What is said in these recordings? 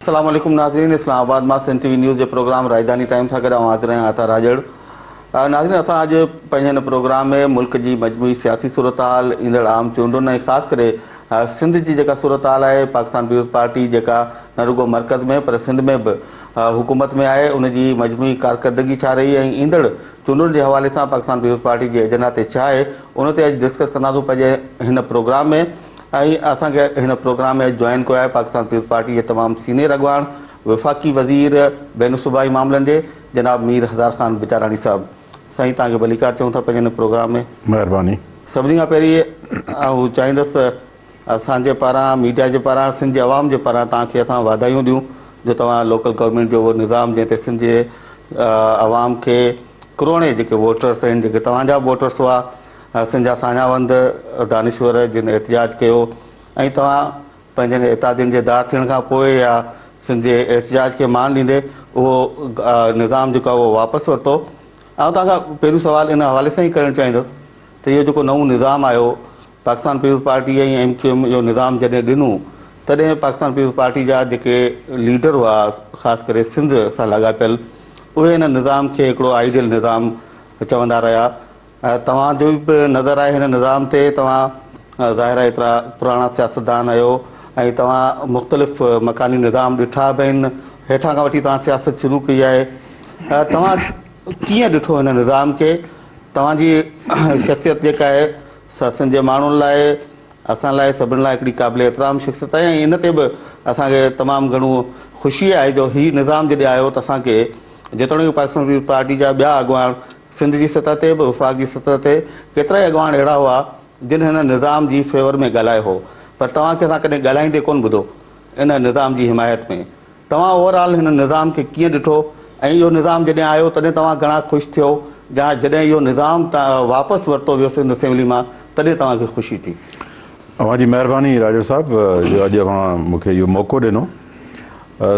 السلام عليڪم ناظرين اسلام آباد مان سنڌ ٽي وي نيوز جي پروگرام راڄڌاني ٽائيم سان گڏ آئون حاضر آهيان عطا راڄڙ ناظرين اسان اڄ پنهنجي هن پروگرام ۾ ملڪ جي مجموعي سياسي صورتحال ايندڙ عام چونڊن ۽ خاص ڪري سنڌ جي جيڪا صورتحال آهي پاڪستان پيپلز پارٽي جيڪا نه رڳو مرڪز ۾ پر سنڌ ۾ به حڪومت ۾ آهي ان جي مجموعي ڪارڪردگي ڇا رهي ۽ ايندڙ چونڊن جي حوالي سان پاڪستان پيپلز پارٽي جي ايجنڊا تي ڇا آهي ان تي اڄ ڊسڪس ڪنداسون پنهنجي هن پروگرام ۾ ۽ اسان کي هن پروگرام ۾ اڄ جوائن ڪيو آهي پاڪستان پيپلز پارٽي جي تمام سينيئر اڳواڻ وفاقي وزير بين الصوبائي معاملن جي جناب مير هزار خان بجاراڻي صاحب سائين توهان کي ڀليڪار چئون ٿا پنهنجي هن پروگرام ۾. مهرباني. سڀني کان پهرين آئون چاهيندس اسان جي پاران ميڊيا جي پاران سنڌ جي عوام جي پاران توهان کي اسان واڌايون ڏيون جو توهان لوڪل گورنمينٽ جو اهو نظام جنهن تي سنڌ جي عوام کي ڪروڙين جيڪي ووٽرس آهن جيڪي توهان جا به ووٽرس هئا سنڌ جا ساڃاهه وند دانشور جن احتجاج ڪيو ۽ توهان پنهنجن اتحادين جي ڌار ٿيڻ کان پوء يا سنڌ جي احتجاج کي مان ڏيندي اهو نظام جيڪو آهي اهو واپس ورتو. آئون توهان کان پهريون سوال ان حوالي سان ئي ڪرڻ چاهيندس ته اهو جيڪو نئون نظام آيو Pakistan Peoples Party ۽ M Q M اهو نظام جڏهن ڏنو تڏهن پاڪستان پيپلز پارٽي جا جيڪي ليڊر هئا خاص ڪري سنڌ سان لاڳاپيل اهي ان نظام کي هڪڙو آئيڊيل نظام چوندا رهيا توهان جو به نظر آهي هن نظام تي، توهان ظاهر آهي ايترا پراڻا سياستدان آهيو ۽ توهان مختلف مڪاني نظام ڏٺا به آهن، هيٺان کان وٺي توهان سياست شروع ڪئي آهي، توهان ڪيئن ڏٺو هن نظام کي، توهان جي شخصيت جيڪا آهي سا سنڌ جي ماڻهن لاء اسان لاء سڀني لاء هڪڙي قابل احترام شخصيت آهي ۽ ان تي به اسان کي تمام گهڻو خوشي آهي جو هي نظام جڏهن آيو ته اسان کي جيتوڻيڪ پاڪستان پيپلز پارٽي جا ٻيا اڳواڻ سنڌ جي سطح تي به وفاق جي سطح تي ڪيترائي اڳواڻ اهڙا هئا جن هن نظام جي فيور ۾ ڳالهايو هو پر توهان کي اسان ڪڏهن ڳالهائيندي ڪونه ٻڌو ان نظام جي حمايت ۾ توهان اوور آل هن نظام کي ڪيئن ڏٺو ۽ اهو نظام جڏهن آيو تڏهن توهان گهڻا خوش ٿيو يا جڏهن اهو نظام واپس ورتو ويو سنڌ اسيمبلي مان تڏهن توهان کي خوشي ٿي؟ اوهان جي مهرباني راڄڙ صاحب جو اڄ اوهان مون کي اهو موقعو ڏنو.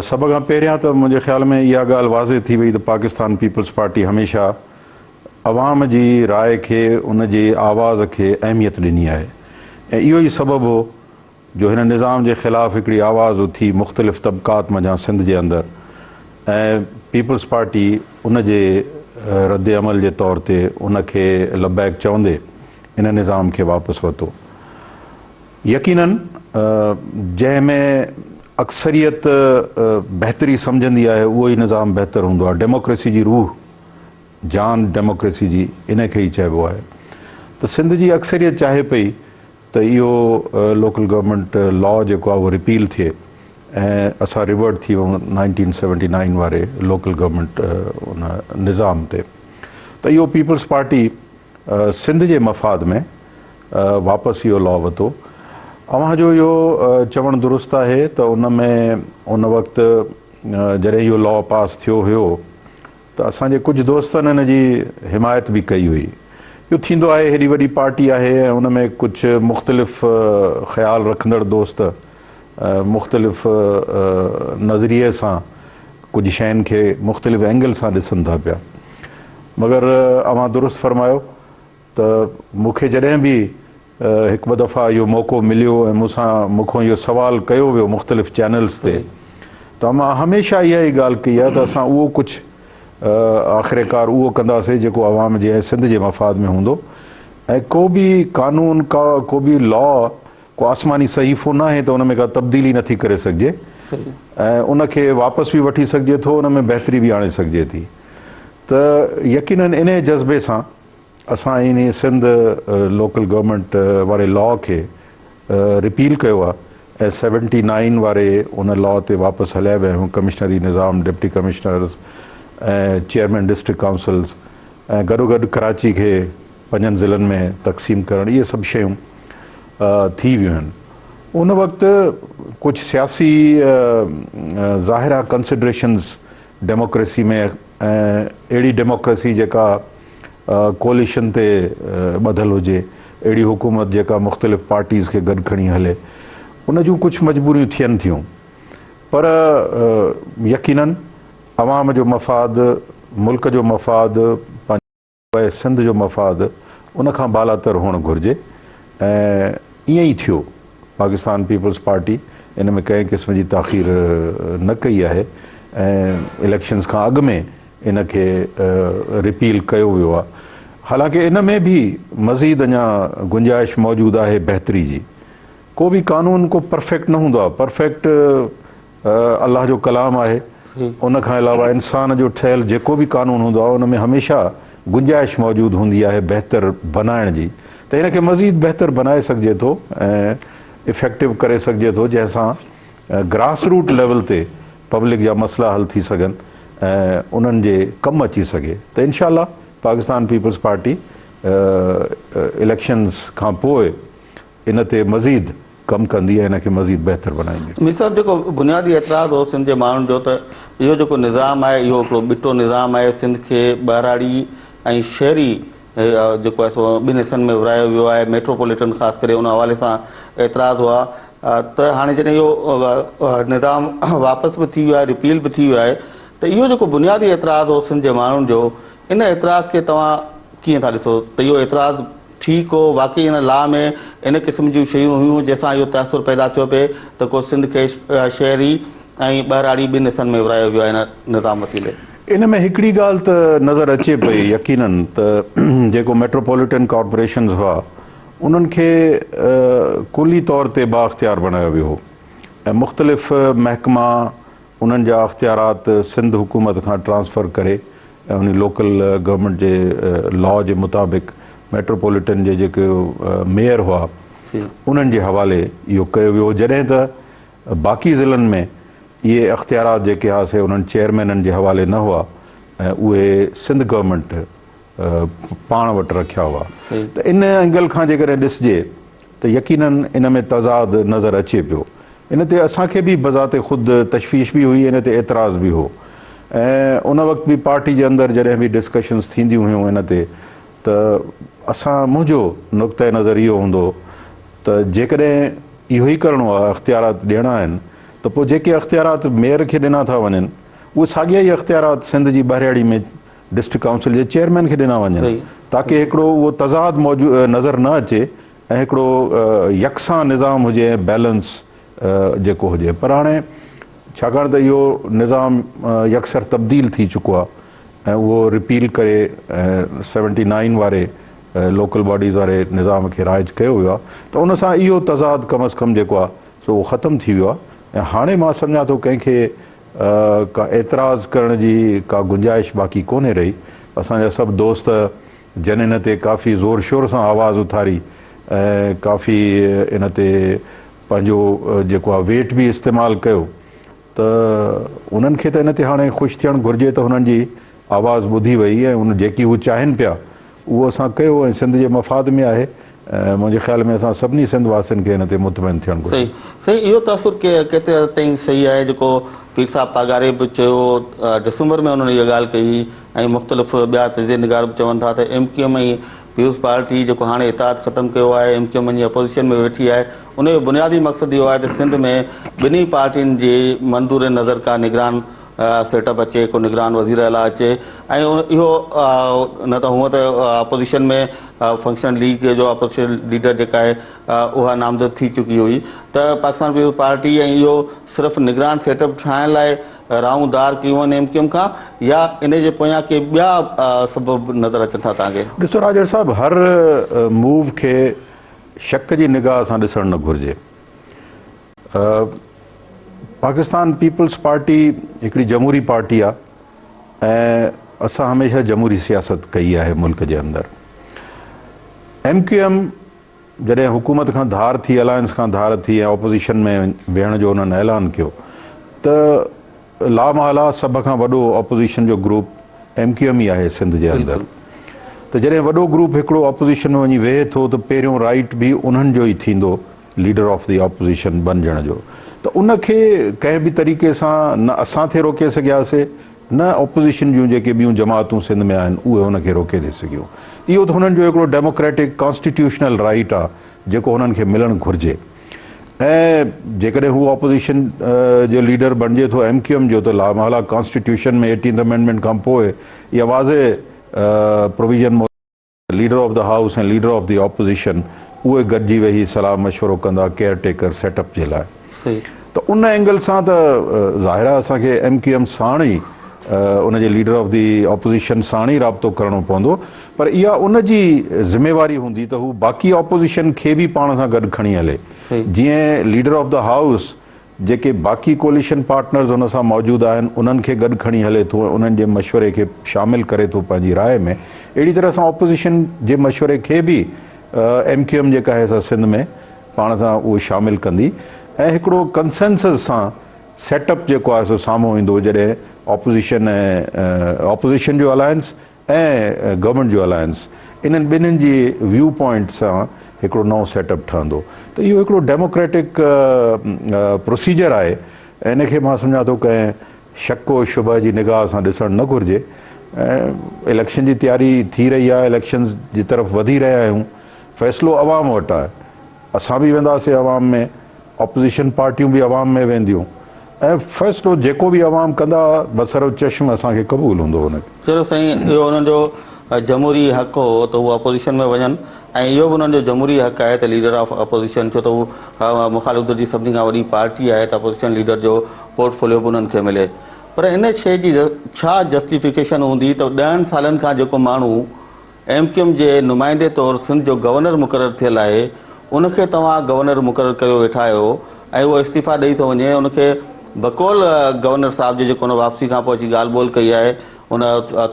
سڀ کان پهريان ته منهنجي خيال ۾ اها ڳالهه واضح ٿي وئي ته پاڪستان پيپلز پارٽي هميشه عوام جي راء کي ان جي آواز کي اهميت ڏني آهي ۽ اهو ئي سبب هو جو هن نظام جي خلاف هڪڙي آواز اٿي مختلف طبقات منجهان سنڌ جي اندر ۽ پيپلز پارٽي ان جي رد عمل جي طور تي ان کي لبيڪ چوندي ان نظام کي واپس ورتو. يقيناً جنهن ۾ اڪثريت بهتري سمجهندي آهي اهو ئي نظام بهتر هوندو آهي. ڊيموڪريسي جي روح جان ڊيموڪريسي جي ان کي ئي چئبو آهي ته سنڌ جي اڪثريت چاهي پئي ته اهو لوڪل گورنمينٽ لا جيڪو آهي اهو رپيل ٿئي ۽ اسان ريورٽ ٿي وڃون نائنٽين سيونٽي نائين واري لوڪل گورنمينٽ ان نظام تي ته اهو پيپلز پارٽي سنڌ جي مفاد ۾ واپس اهو لا وتو. اوهان جو اهو چوڻ درست آهي ته ان ۾ ان وقت جڏهن اهو لا پاس ٿيو هيو ته اسان جي ڪجهه دوستن ان جي حمايت به ڪئي هئي. اهو ٿيندو آهي هيڏي وڏي پارٽي آهي ۽ ان ۾ ڪجهه مختلف خيال رکندڙ دوست مختلف نظريي سان ڪجهه شين کي مختلف اينگل سان ڏسن ٿا پيا. مگر اوهان درست فرمايو ته مون کي جڏهن به هڪ ٻه دفعا اهو موقعو مليو ۽ مون سان مون کان اهو سوال ڪيو ويو مختلف چينلز تي ته مان هميشه اها ئي ڳالهه ڪئي آهي ته اسان اهو ڪجهه آخرڪار اهو ڪنداسين جيڪو عوام جي ۽ سنڌ جي مفاد ۾ هوندو ۽ ڪو به قانون ڪا ڪو به لا ڪو آسماني صحيفو ناهي ته ان ۾ ڪا تبديلي نٿي ڪري سگهجي ۽ ان کي واپس به وٺي سگهجي ٿو ان ۾ بهتري به آڻي سگهجي ٿي ته يقينن انهي جذبي سان اسان انهي سنڌ لوڪل گورنمينٽ واري لا کي رپيل ڪيو آهي ۽ سيونٽي نائين واري ان لا تي واپس هليا ويا آهيون ڪمشنري نظام deputy commissioners ۽ chairman district councils ۽ گڏوگڏ ڪراچي کي پنجن ضلعن ۾ تقسيم ڪرڻ اهي سڀ شيون ٿي ويون آهن ان وقت ڪجهه سياسي ظاهر آهي ڪنسڊريشنز ڊيموڪريسي ۾ ۽ اهڙي ڊيموڪريسي جيڪا ڪوئليشن تي ٻڌل هجي، اهڙي حڪومت جيڪا مختلف پارٽيز کي گڏ کڻي هلي، ان جون ڪجهه مجبوريون ٿين ٿيون پر يقينن عوام جو مفاد، ملڪ جو مفاد، پنهنجي سنڌ جو مفاد ان کان بالاتر هئڻ گهرجي ۽ ائين ئي ٿيو. پاڪستان پيپلز پارٽي ان ۾ ڪنهن قسم جي تاخير نه ڪئي آهي ۽ اليڪشنز کان اڳ ۾ ان کي رپيل ڪيو ويو آهي. حالانڪه ان ۾ به مزيد اڃا گنجائش موجود آهي بهتري جي. ڪو به قانون ڪو پرفيڪٽ نه هوندو آهي، پرفيڪٽ الله جو ڪلام آهي، ان کان علاوه انسان جو ٺهيل جيڪو به قانون هوندو آهي ان ۾ هميشه گنجائش موجود هوندي آهي بهتر بنائڻ جي ته ان کي مزيد بهتر بنائي سگهجي ٿو ۽ افيڪٽو ڪري سگهجي ٿو جنهن سان گراس روٽ ليول تي پبلڪ جا مسئلا حل ٿي سگهن ۽ انهن جي ڪم اچي سگهي ته انشاء الله پاڪستان پيپلز پارٽي اليڪشنز کان پوء ان تي مزيد ڪم ڪندي ۽ ان کي مزيد بهتر بنائيندي. مير صاحب جيڪو بنيادي اعتراض هو سنڌ جي ماڻهن جو ته اهو جيڪو نظام آهي اهو هڪڙو ٻٽو نظام آهي سنڌ کي ٻهراڙي ۽ شهري جيڪو آهي سو ٻن حصن ۾ ورهايو ويو آهي ميٽروپوليٽن خاص ڪري ان حوالي سان اعتراض هئا ته هاڻي جڏهن اهو نظام واپس به ٿي ويو آهي رپيل به ٿي ويو آهي ته اهو جيڪو بنيادي اعتراض هو سنڌ جي ماڻهن جو ان اعتراض کي توهان ڪيئن ٿا ڏسو ته اهو اعتراض ٺيڪ هو، واقعي ان لا ۾ ان قسم جون شيون هيون جنهن سان اهو تاثر پيدا ٿيو پئي ته ڪو سنڌ کي شهري ۽ ٻهراڙي ٻن حصن ۾ ورهايو ويو آهي ان نظام وسيلي. ان ۾ هڪڙي ڳالهه ته نظر اچي پئي يقينن ته جيڪو ميٽروپوليٽن ڪارپوريشنز هئا انهن کي ڪلي طور تي بااختيار بڻايو ويو هو ۽ مختلف محڪما انهن جا اختيارات سنڌ حڪومت کان ٽرانسفر ڪري ۽ انهي لوڪل گورنمينٽ جي لا جي مطابق ميٽروپوليٽن جي جيڪي ميئر هئا انهن جي حوالي اهو ڪيو ويو هو جڏهن ته باقي ضلعن ۾ اهي اختيارات جيڪي هئا سي انهن چيئرمينن جي حوالي نه هئا ۽ اهي سنڌ گورنمينٽ پاڻ وٽ رکيا هئا ته ان اينگل کان جيڪڏهن ڏسجي ته يقينن ان ۾ تضاد نظر اچي پيو. ان تي اسان کي به بذات خود تشويش به هئي ان تي اعتراض به هو ۽ ان وقت به پارٽي جي اندر جڏهن به ڊسڪشنز ٿينديون هيون ان تي ته اسان منهنجو نقطه نظر اهو هوندو هو ته جيڪڏهن اهو ئي ڪرڻو آهي اختيارات ڏيڻا آهن ته پوء جيڪي اختيارات ميئر کي ڏنا ٿا وڃن اهي ساڳيا ئي اختيارات سنڌ جي ٻهراڙي ۾ ڊسٽرڪٽ ڪائونسل جي چيئرمين کي ڏنا وڃن تاڪه هڪڙو اهو تضاد موجود نظر نه اچي ۽ هڪڙو يڪسان نظام هجي ۽ بيلنس جيڪو هجي پر هاڻي ڇاڪاڻ ته اهو نظام يڪسر تبديل ٿي چڪو آهي ۽ اهو رپيل ڪري ۽ سيونٽي نائين واري لوڪل باڊيز واري نظام کي رائج ڪيو ويو آهي ته ان سان اهو تضاد ڪم از ڪم جيڪو آهي سو اهو ختم ٿي ويو آهي ۽ هاڻي مان سمجهان ٿو ڪنهن کي ڪا اعتراض ڪرڻ جي ڪا گنجائش باقي ڪونهي رهي. اسان جا سڀ دوست جن ان تي ڪافي زور شور سان آواز اٿاري ۽ ڪافي ان تي پنهنجو جيڪو آهي ويٽ به استعمال ڪيو ته انهن کي ته ان تي هاڻي خوش ٿيڻ گهرجي ته هنن جي آواز ٻڌي وئي ۽ ان جيڪي هو چاهين پيا اهو اسان ڪيو ۽ سنڌ جي مفاد ۾ آهي ۽ منهنجي خيال ۾ اسان سڀني سنڌ واسين کي ان تي مطمئن ٿيڻ گهرجي. صحيح سائين اهو تاثر ڪيتري حد تائين صحيح آهي جيڪو پير صاحب پاڳاري به چيو ڊسمبر ۾ انهن اها ڳالهه ڪئي هئي ۽ مختلف ٻيا تجزيي نگار به چون ٿا ته M Q M ۽ peoples party جيڪو هاڻي اتحاد ختم ڪيو آهي ايم ڪيو ايم وڃي اپوزيشن ۾ ويٺي آهي ان جو بنيادي مقصد اهو آهي ته سنڌ ۾ ٻنهي پارٽين جي منظور نظر ڪا نگران سيٽ اپ اچي ڪو نگران وزير اعليٰ اچي ۽ اهو نه ته هونء ته اپوزيشن ۾ فنڪشنل ليگ جو اپوزيشن ليڊر جيڪا آهي اها نامزد ٿي چڪي هئي ته پاڪستان پيپلز پارٽي ۽ اهو صرف نگران سيٽ اپ ٺاهڻ لاء راهون دار ڪيون آهن ايم ڪيو ايم کان يا ان جي پويان ڪي ٻيا سبب نظر اچن ٿا توهان کي؟ ڏسو راڄڙ صاحب هر موو کي شڪ جي نگاهه سان ڏسڻ نه گهرجي. پاڪستان پيپلز پارٽي هڪڙي جمهوري پارٽي آ ۽ اسان هميشه جمهوري سياست ڪئي آهي ملڪ جي اندر. ايم ڪيو ايم جڏهن حڪومت کان ڌار ٿي الائنس کان ڌار ٿي ۽ اپوزيشن ۾ ويهڻ جو انهن اعلان ڪيو ته لامحاله سڀ کان وڏو اپوزيشن جو گروپ ايم ڪيو ايم ئي آهي سنڌ جي اندر ته جڏهن وڏو گروپ هڪڙو اپوزيشن ۾ وڃي ويهي ٿو ته پهريون رائيٽ به انهن جو ئي ٿيندو ليڊر آف the opposition بنجڻ جو ته ان کي ڪنهن به طريقي سان نه اسان ٿي روڪي سگهياسي نه اپوزيشن جون جيڪي ٻيون جماعتون سنڌ ۾ آهن اهي ان کي روڪي ٿي سگهيون. اهو ته هنن جو هڪڙو ڊيموڪريٽڪ ڪانسٽيٽيوشنل رائيٽ آ جيڪو هنن کي ملڻ گهرجي ۽ جيڪڏهن هو اپوزيشن جو ليڊر بڻجي ٿو ايم ڪيو ايم جو ته لامحاله ڪانسٽيٽيوشن ۾ ايٽينٿ امينڊمينٽ کان پوء اها واضح provision leader of the house ۽ leader of the opposition اهي گڏجي ويهي صلاح مشورو ڪندا ڪيئر ٽيڪر سيٽ اپ جي لاء. ته ان اينگل سان ته ظاهر آهي اسان کي ايم ڪيو ايم ساڻ ئي ان جي ليڊر آف the opposition ساڻ ئي رابطو ڪرڻو پوندو پر اها ان جي ذميواري هوندي ته هو باقي اپوزيشن کي به پاڻ سان گڏ کڻي هلي جيئن ليڊر آف the house جيڪي باقي ڪوليشن پارٽنرز ان سان موجود آهن انهن کي گڏ کڻي هلي ٿو ۽ انهن جي مشوري کي شامل ڪري ٿو پنهنجي راء ۾ اهڙي طرح سان اپوزيشن جي مشوري کي به ايم ڪيو ايم جيڪا آهي سا سنڌ ۾ پاڻ سان اهو شامل ڪندي ۽ هڪڙو ڪنسينسس سان سيٽ اپ جيڪو آهي سو سامهون ايندو جڏهن اپوزيشن ۽ اپوزيشن جو الائنس ۽ گورنمينٽ جو الائنس انهن ٻنهين جي ويو پوائنٽ سان هڪڙو نئون سيٽ اپ ٺهندو ته اهو هڪڙو ڊيموڪريٽڪ پروسيجر آهي ۽ ان کي مان سمجهان ٿو ڪنهن شڪ و شبه جي نگاهه سان ڏسڻ نه گهرجي ۽ اليڪشن جي تياري ٿي رهي آهي اليڪشنز جي طرف وڌي رهيا آهيون فيصلو عوام وٽ آهي اسان به وينداسين عوام ۾ اپوزيشن پارٽيون به عوام ۾ وينديون ۽ فيصلو جيڪو به عوام ڪندا بسر و چشم اسان کي قبول هوندو ان. چلو سائين اهو انهن جو جمهوري حق هو ته هو اپوزيشن ۾ وڃن ۽ اهو به انهن جو جمهوري حق آهي ته ليڊر آف اپوزيشن ڇو ته هو مخالف ڌر جي سڀني کان وڏي پارٽي آهي ته اپوزيشن ليڊر جو پورٽ فوليو به انهن کي ملي پر ان شيء جي ڇا جسٽيفڪيشن هوندي ته ڏهن سالن کان جيڪو ماڻهو ايم ڪيو ايم جي نمائندي طور سنڌ جو گورنر مقرر ٿيل آهي ان کي توهان گورنر مقرر ڪريو ويٺا آهيو ۽ اهو استعيفا ڏئي ٿو وڃي ان کي بقول گورنر صاحب جي جيڪو ان واپسي کان پوء اچي ڳالهه ٻولهه ڪئي آهي ان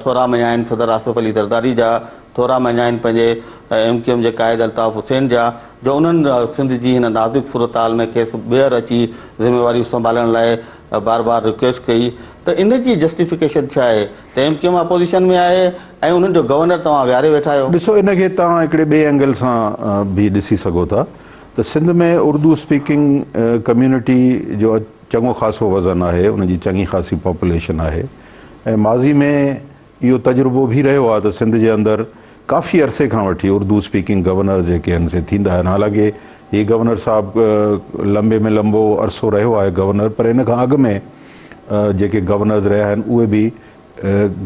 ٿورا مڃيا آهن صدر آصف علي زرداري جا ٿورا مڃيا آهن پنهنجي ايم ڪيو ايم جي قائد الطاف حسين جا جو انهن سنڌ جي هن نازڪ صورتحال ۾ کيس ٻيهر اچي ذميواريون سنڀالڻ لاء بار بار رڪويسٽ ڪئي ته ان جي جسٽيفڪيشن ڇا آهي ته ايم ڪيو ايم اپوزيشن ۾ آهي ۽ انهن جو گورنر توهان ويهاري ويٺا آهيو. ڏسو ان کي توهان هڪڙي ٻئي اينگل سان به ڏسي سگهو ٿا ته سنڌ ۾ اردو اسپيڪنگ ڪميونٽي جو چڱو خاصو وزن آهي ان جي چڱي خاصي پاپوليشن آهي ۽ ماضي ۾ اهو تجربو به رهيو آهي ته سنڌ جي اندر ڪافي عرصي کان وٺي اردو اسپيڪنگ گورنر جيڪي آهن سي ٿيندا آهن حالانڪه هي گورنر صاحب لنبي ۾ لنبو عرصو رهيو آهي گورنر پر ان کان اڳ ۾ جيڪي گورنرز رهيا آهن اهي به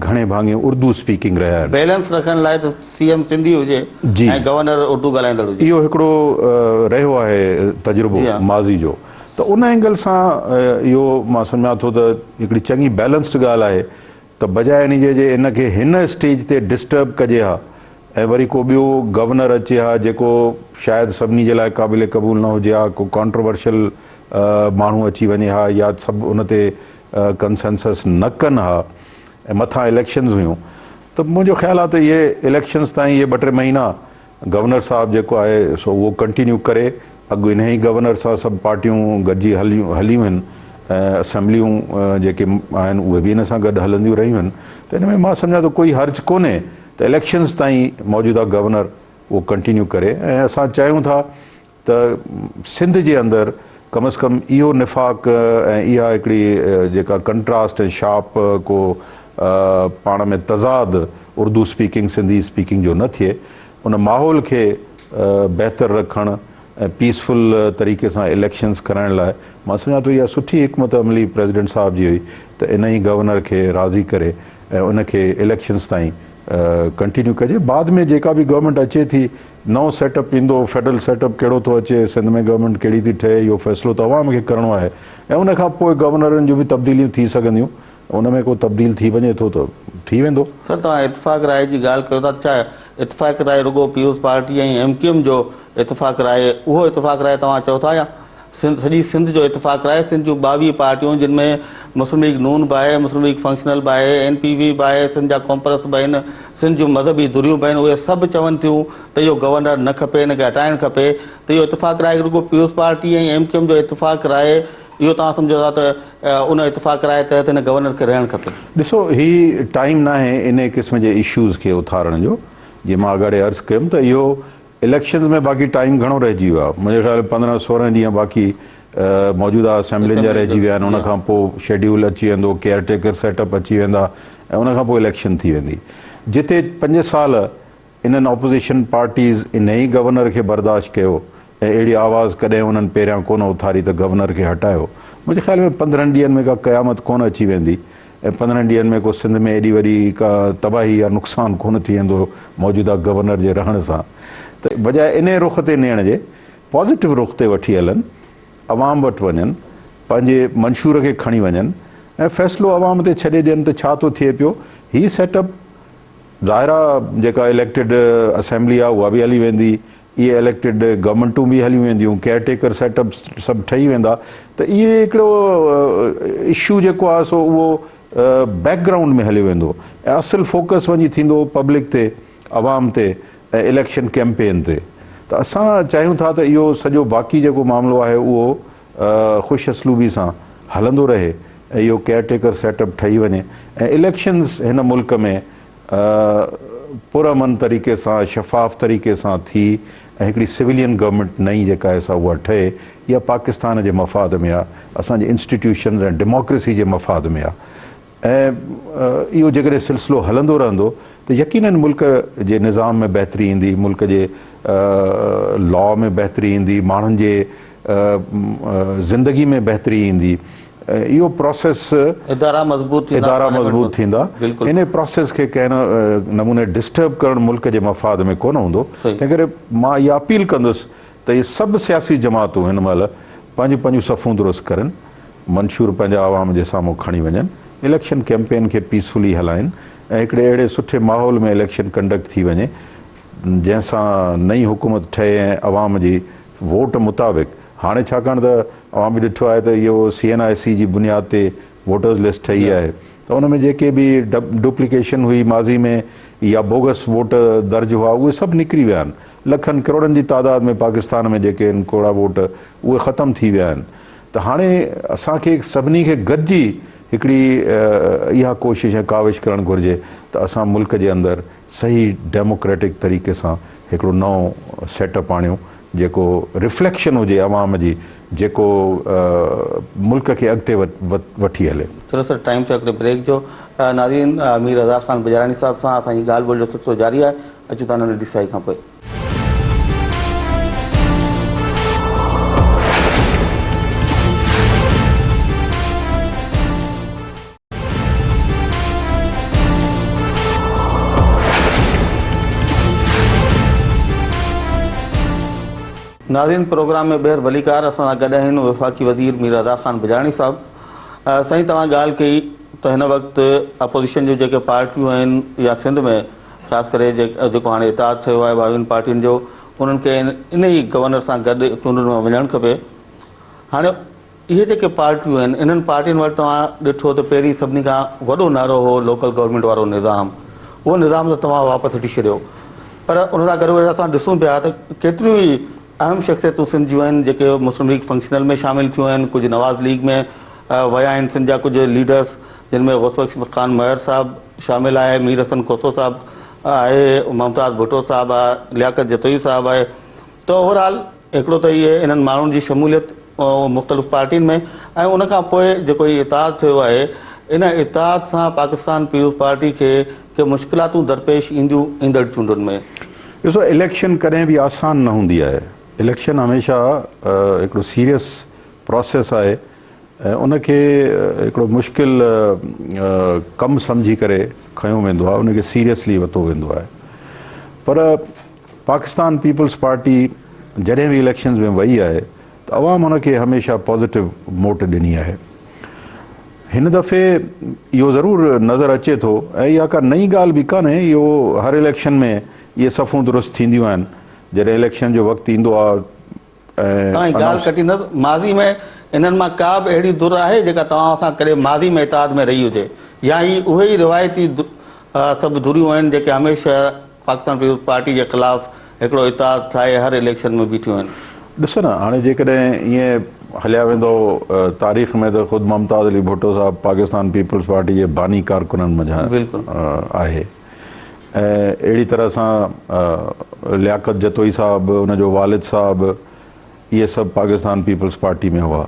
گهڻي ڀاڱي اردو اسپيڪنگ رهيا آهن. بيلنس رکڻ لاء ته سي ايم سنڌي هجي ۽ گورنر اردو ڳالهائيندڙ هجي. اهو هڪڙو رهيو آهي تجربو ماضي جو ته ان اينگل سان اهو مان سمجهان ٿو ته هڪڙي چڱي بيلنسڊ ڳالهه آهي ته بجاء ان جي جي ان کي هن اسٽيج تي ڊسٽرب ڪجي ها ۽ وري ڪو ٻيو گورنر اچي ها جيڪو شايد سڀني جي لاء قابل قبول نه هجي ها ڪو ڪانٽروورشل ماڻهو اچي وڃي ها يا سڀ ان تي ڪنسنسس نه ڪن ها ۽ مٿان اليڪشنز هيون ته منهنجو خيال آهي ته اهي اليڪشنز تائين اهي ٻه ٽي مهينا گورنر صاحب جيڪو آهي سو اهو ڪنٽينيو ڪري اڳ انهي ئي گورنر سان سڀ پارٽيون گڏجي هليون هليون آهن ۽ اسيمبليون جيڪي آهن اهي به ان سان گڏ هلنديون رهيون آهن ته ان ۾ مان سمجهان ٿو ڪوئي حرج ڪونهي ته اليڪشنز تائين موجوده گورنر اهو ڪنٽينيو ڪري ۽ اسان چاهيون ٿا ته سنڌ جي اندر ڪم از ڪم اهو نفاق ۽ اها هڪڙي جيڪا ڪنٽراسٽ ۽ شارپ ڪو پاڻ ۾ تضاد اردو اسپيڪنگ سنڌي اسپيڪنگ جو نه ٿئي ان ماحول کي بهتر رکڻ ۽ پيسفل طريقي سان اليڪشنز ڪرائڻ لاء مان سمجهان ٿو اها سٺي حڪمت عملي پريزيڊنٽ صاحب جي هئي ته ان ئي گورنر کي راضي ڪري ۽ ان کي اليڪشنز تائين ڪنٽينيو ڪجي بعد ۾ جيڪا به گورنمينٽ اچي ٿي نئون سيٽ اپ ايندو، فيڊرل سيٽ اپ ڪهڙو ٿو اچي، سنڌ ۾ گورنمينٽ ڪهڙي ٿي ٺهي، اهو فيصلو ته عوام کي ڪرڻو آهي ۽ ان کان پوء گورنرن جون به تبديليون ٿي سگهنديون، ان ۾ ڪو تبديل ٿي وڃي ٿو ته ٿي ويندو. سر توهان اتفاق راء جي ڳالهه ڪيو ٿا، ڇا اتفاق راء رڳو peoples party ۽ M Q M جو اتفاق راء اهو اتفاق راء توهان چئو ٿا يا سنڌ سڄي سنڌ جو اتفاق راء سنڌ جون 22 پارٽيون جن ۾ مسلم ليگ نون به آهي، مسلم ليگ فنڪشنل به آهي، اين پي پي به آهي، سنڌ جا قومپرست به آهن، سنڌ جون مذهبي ڌريون به آهن اهي سڀ چون ٿيون ته اهو گورنر نه کپي هن کي هٽائڻ کپي ته اهو اتفاق راء رڳو peoples party ۽ M Q M جو اتفاق راء اهو توهان سمجهو ٿا ته ان اتفاق راء تحت هن گورنر کي رهڻ کپي. ڏسو هي ٽائيم ناهي انهي قسم جي اشوز کي اٿارڻ جو جيئن مان اڳاڙي عرض ڪيم ته اهو اليڪشنز ۾ باقي ٽائيم گهڻو رهجي ويو آهي منهنجي خيال ۾ 15 16 ڏينهن باقي موجوده اسيمبلين جا رهجي ويا آهن ان کان پوء شيڊيول اچي ويندو ڪيئر ٽيڪر سيٽ اپ اچي ويندا ۽ ان کان پوء اليڪشن ٿي ويندي جتي 5 سال انهن اپوزيشن پارٽيز انهي گورنر کي برداشت ڪيو ۽ اهڙي آواز ڪڏهن انهن پهريان ڪونه اٿاري ته گورنر کي هٽايو منهنجي خيال ۾ 15 ڏينهن ۾ ڪا قيامت ڪونه اچي ويندي ۽ 15 ڏينهن ۾ ڪو سنڌ ۾ ايڏي وڏي ڪا تباهي يا نقصان ڪونه ٿي ويندو موجوده گورنر جي رهڻ سان ته بجاء انهي رخ تي نيڻ جي پازيٽو رخ تي وٺي هلن عوام وٽ وڃن پنهنجي منشور کي کڻي وڃن ۽ فيصلو عوام تي ڇڏي ڏين ته ڇا ٿو ٿئي پيو. هي سيٽ اپ ظاهر آ جيڪا اليڪٽيڊ اسيمبلي آ اها به هلي ويندي، اهي اليڪٽيڊ گورنمينٽون به هليون وينديون، ڪيئر ٽيڪر سيٽ اپ سڀ ٺهي ويندا ته اهي هڪڙو اشو جيڪو آ سو اهو بيڪ گرائونڊ ۾ هليو ويندو ۽ اصل فوڪس وڃي ٿيندو پبلڪ تي، عوام تي ۽ اليڪشن ڪيمپين تي. ته اسان چاهيون ٿا ته اهو سڄو باقي جيڪو معاملو آهي اهو خوش اسلوبي سان هلندو رهي ۽ اهو ڪيئر ٽيڪر سيٽ اپ ٺهي وڃي ۽ اليڪشنز هن ملڪ ۾ پرامن طريقي سان شفاف طريقي سان ٿي ۽ هڪڙي سويلين گورنمينٽ نئين جيڪا آهي سا اها ٺهي. اها پاڪستان جي مفاد ۾ آهي، اسان جي انسٽيٽيوشنز ۽ ڊيموڪريسي جي مفاد ۾ آهي ۽ اهو جيڪڏهن سلسلو هلندو رهندو ته يقينن ملڪ جي نظام ۾ بهتري ايندي، ملڪ جي لا ۾ بهتري ايندي، ماڻهن جي زندگي ۾ بهتري ايندي. اهو پراسيس ادارا مضبوط ٿيندا، ادارا مضبوط ٿيندا، انهي پراسيس کي ڪنهن نموني ڊسٽرب ڪرڻ ملڪ جي مفاد ۾ ڪونه هوندو. تنهن ڪري مان اها اپيل ڪندس ته اهي سڀ سياسي جماعتون هن مهل پنهنجون پنهنجون صفون درست ڪرن، منشور پنهنجا عوام جي سامهون کڻي وڃن، اليڪشن ڪيمپين کي پيسفلي هلائين ۽ هڪڙي اهڙي سٺي ماحول ۾ اليڪشن ڪنڊڪٽ ٿي وڃي جنهن سان نئين حڪومت ٺهي ۽ عوام جي ووٽ مطابق. هاڻي ڇاڪاڻ ته اوهان به ڏٺو آهي ته اهو سي اين آء سي جي بنياد تي ووٽرز لسٽ ٺهي آهي ته ان ۾ جيڪي به ڊپليڪيشن هئي ماضي ۾ يا بوگس ووٽ درج هئا اهي سڀ نڪري ويا آهن. لکن ڪروڙن جي تعداد ۾ پاڪستان ۾ جيڪي آهن ڪوڙا ووٽ اهي ختم ٿي ويا آهن ته هاڻي اسان کي سڀني کي گڏجي هڪڙي اها ڪوشش ۽ ڪاوش ڪرڻ گهرجي ته اسان ملڪ جي اندر صحيح ڊيموڪريٽڪ طريقي سان هڪڙو نئون سيٽ اپ آڻيون جيڪو رفليڪشن هجي عوام جي جيڪو ملڪ کي اڳتي وٺي هلي. چلو سر ٽائيم ٿيو هڪڙي بريڪ جو. ناظرين مير هزار خان بجاراڻي صاحب سان اسان جي ڳالهه ٻولهه جو سلسلو جاري آهي اچون ٿا ننڍڙي ساهي کان پوء. ناظرين پروگرام ۾ ٻيهر ڀليڪار اسان سان گڏ آهن وفاقي وزير مير هزار خان بجاراڻي صاحب سائين توهان ڳالهه ڪئي ته هن وقت اپوزيشن جون جيڪي پارٽيون آهن يا سنڌ ۾ خاص ڪري جيڪو هاڻي اتحاد ٺهيو آهي ٻاويهن پارٽين جو انهن کي ان ئي گورنر سان گڏ چونڊن ۾ وڃڻ کپي هاڻي اهي جيڪي پارٽيون آهن انهن پارٽين وٽ توهان ڏٺو ته پهرين سڀني کان وڏو نعرو هو لوڪل گورنمينٽ وارو نظام اهو نظام ته توهان واپس وٺي ڇڏيو پر ان سان گڏوگڏ اسان ڏسون پيا ته ڪيتريون ئي اهم شخصيتون سنڌ جون آهن جيڪي مسلم ليگ فنڪشنل ۾ شامل ٿيون آهن ڪجهه نواز ليگ ۾ ويا آهن سنڌ جا ڪجهه ليڊرس جن ۾ غوث بخش خان مهر صاحب شامل آهي مير حسن کوسو صاحب آهي ممتاز ڀٽو صاحب آهي لياقت جتوئي صاحب آهي ته اوور آل هڪڙو ته اهي انهن ماڻهن جي شموليت مختلف پارٽين ۾ ۽ ان کان پوء جيڪو هي اتحاد ٿيو آهي ان اتحاد سان پاڪستان پيپلز پارٽي کي ڪي مشڪلاتون درپيش اينديون ايندڙ چونڊن ۾. ڏسو اليڪشن ڪڏهن به آسان نه هوندي آهي اليڪشن هميشه هڪڙو سيريس پراسيس آهي ۽ ان کي هڪڙو مشڪل ڪم سمجهي ڪري کنيو ويندو آهي ان کي سيريسلي ورتو ويندو آهي پر پاڪستان پيپلز پارٽي جڏهن به اليڪشنز ۾ وئي آهي ته عوام ان کي هميشه پازيٽو موٽ ڏني آهي. هن دفعي اهو ضرور نظر اچي ٿو ۽ اها ڪا نئين ڳالهه به ڪانهي اهو هر اليڪشن ۾ اهي صفون درست ٿينديون آهن جڏهن اليڪشن جو وقت ايندو آهي ۽ توهان جي ڳالهه ڪٽيندس، ماضي ۾ انهن مان ڪا به اهڙي ڌر آهي جيڪا توهان سان ڪڏهن ماضي ۾ اتحاد ۾ رهي هجي يا هي اهي ئي روايتي سڀ ڌريون آهن جيڪي هميشه پاڪستان پيپلز پارٽي جي خلاف هڪڙو اتحاد ٺاهي هر اليڪشن ۾ بيٺيون آهن؟ ڏسو نه هاڻي جيڪڏهن ائين هليا ويندؤ تاريخ ۾ ته خود ممتاز علي ڀٽو صاحب پاڪستان پيپلز پارٽي جي باني ڪارڪنن منجهان آهي. ۽ اهڙي طرح سان لياقت جتوئي صاحب، ان جو والد صاحب اهي سڀ پاڪستان پيپلز پارٽي ۾ هئا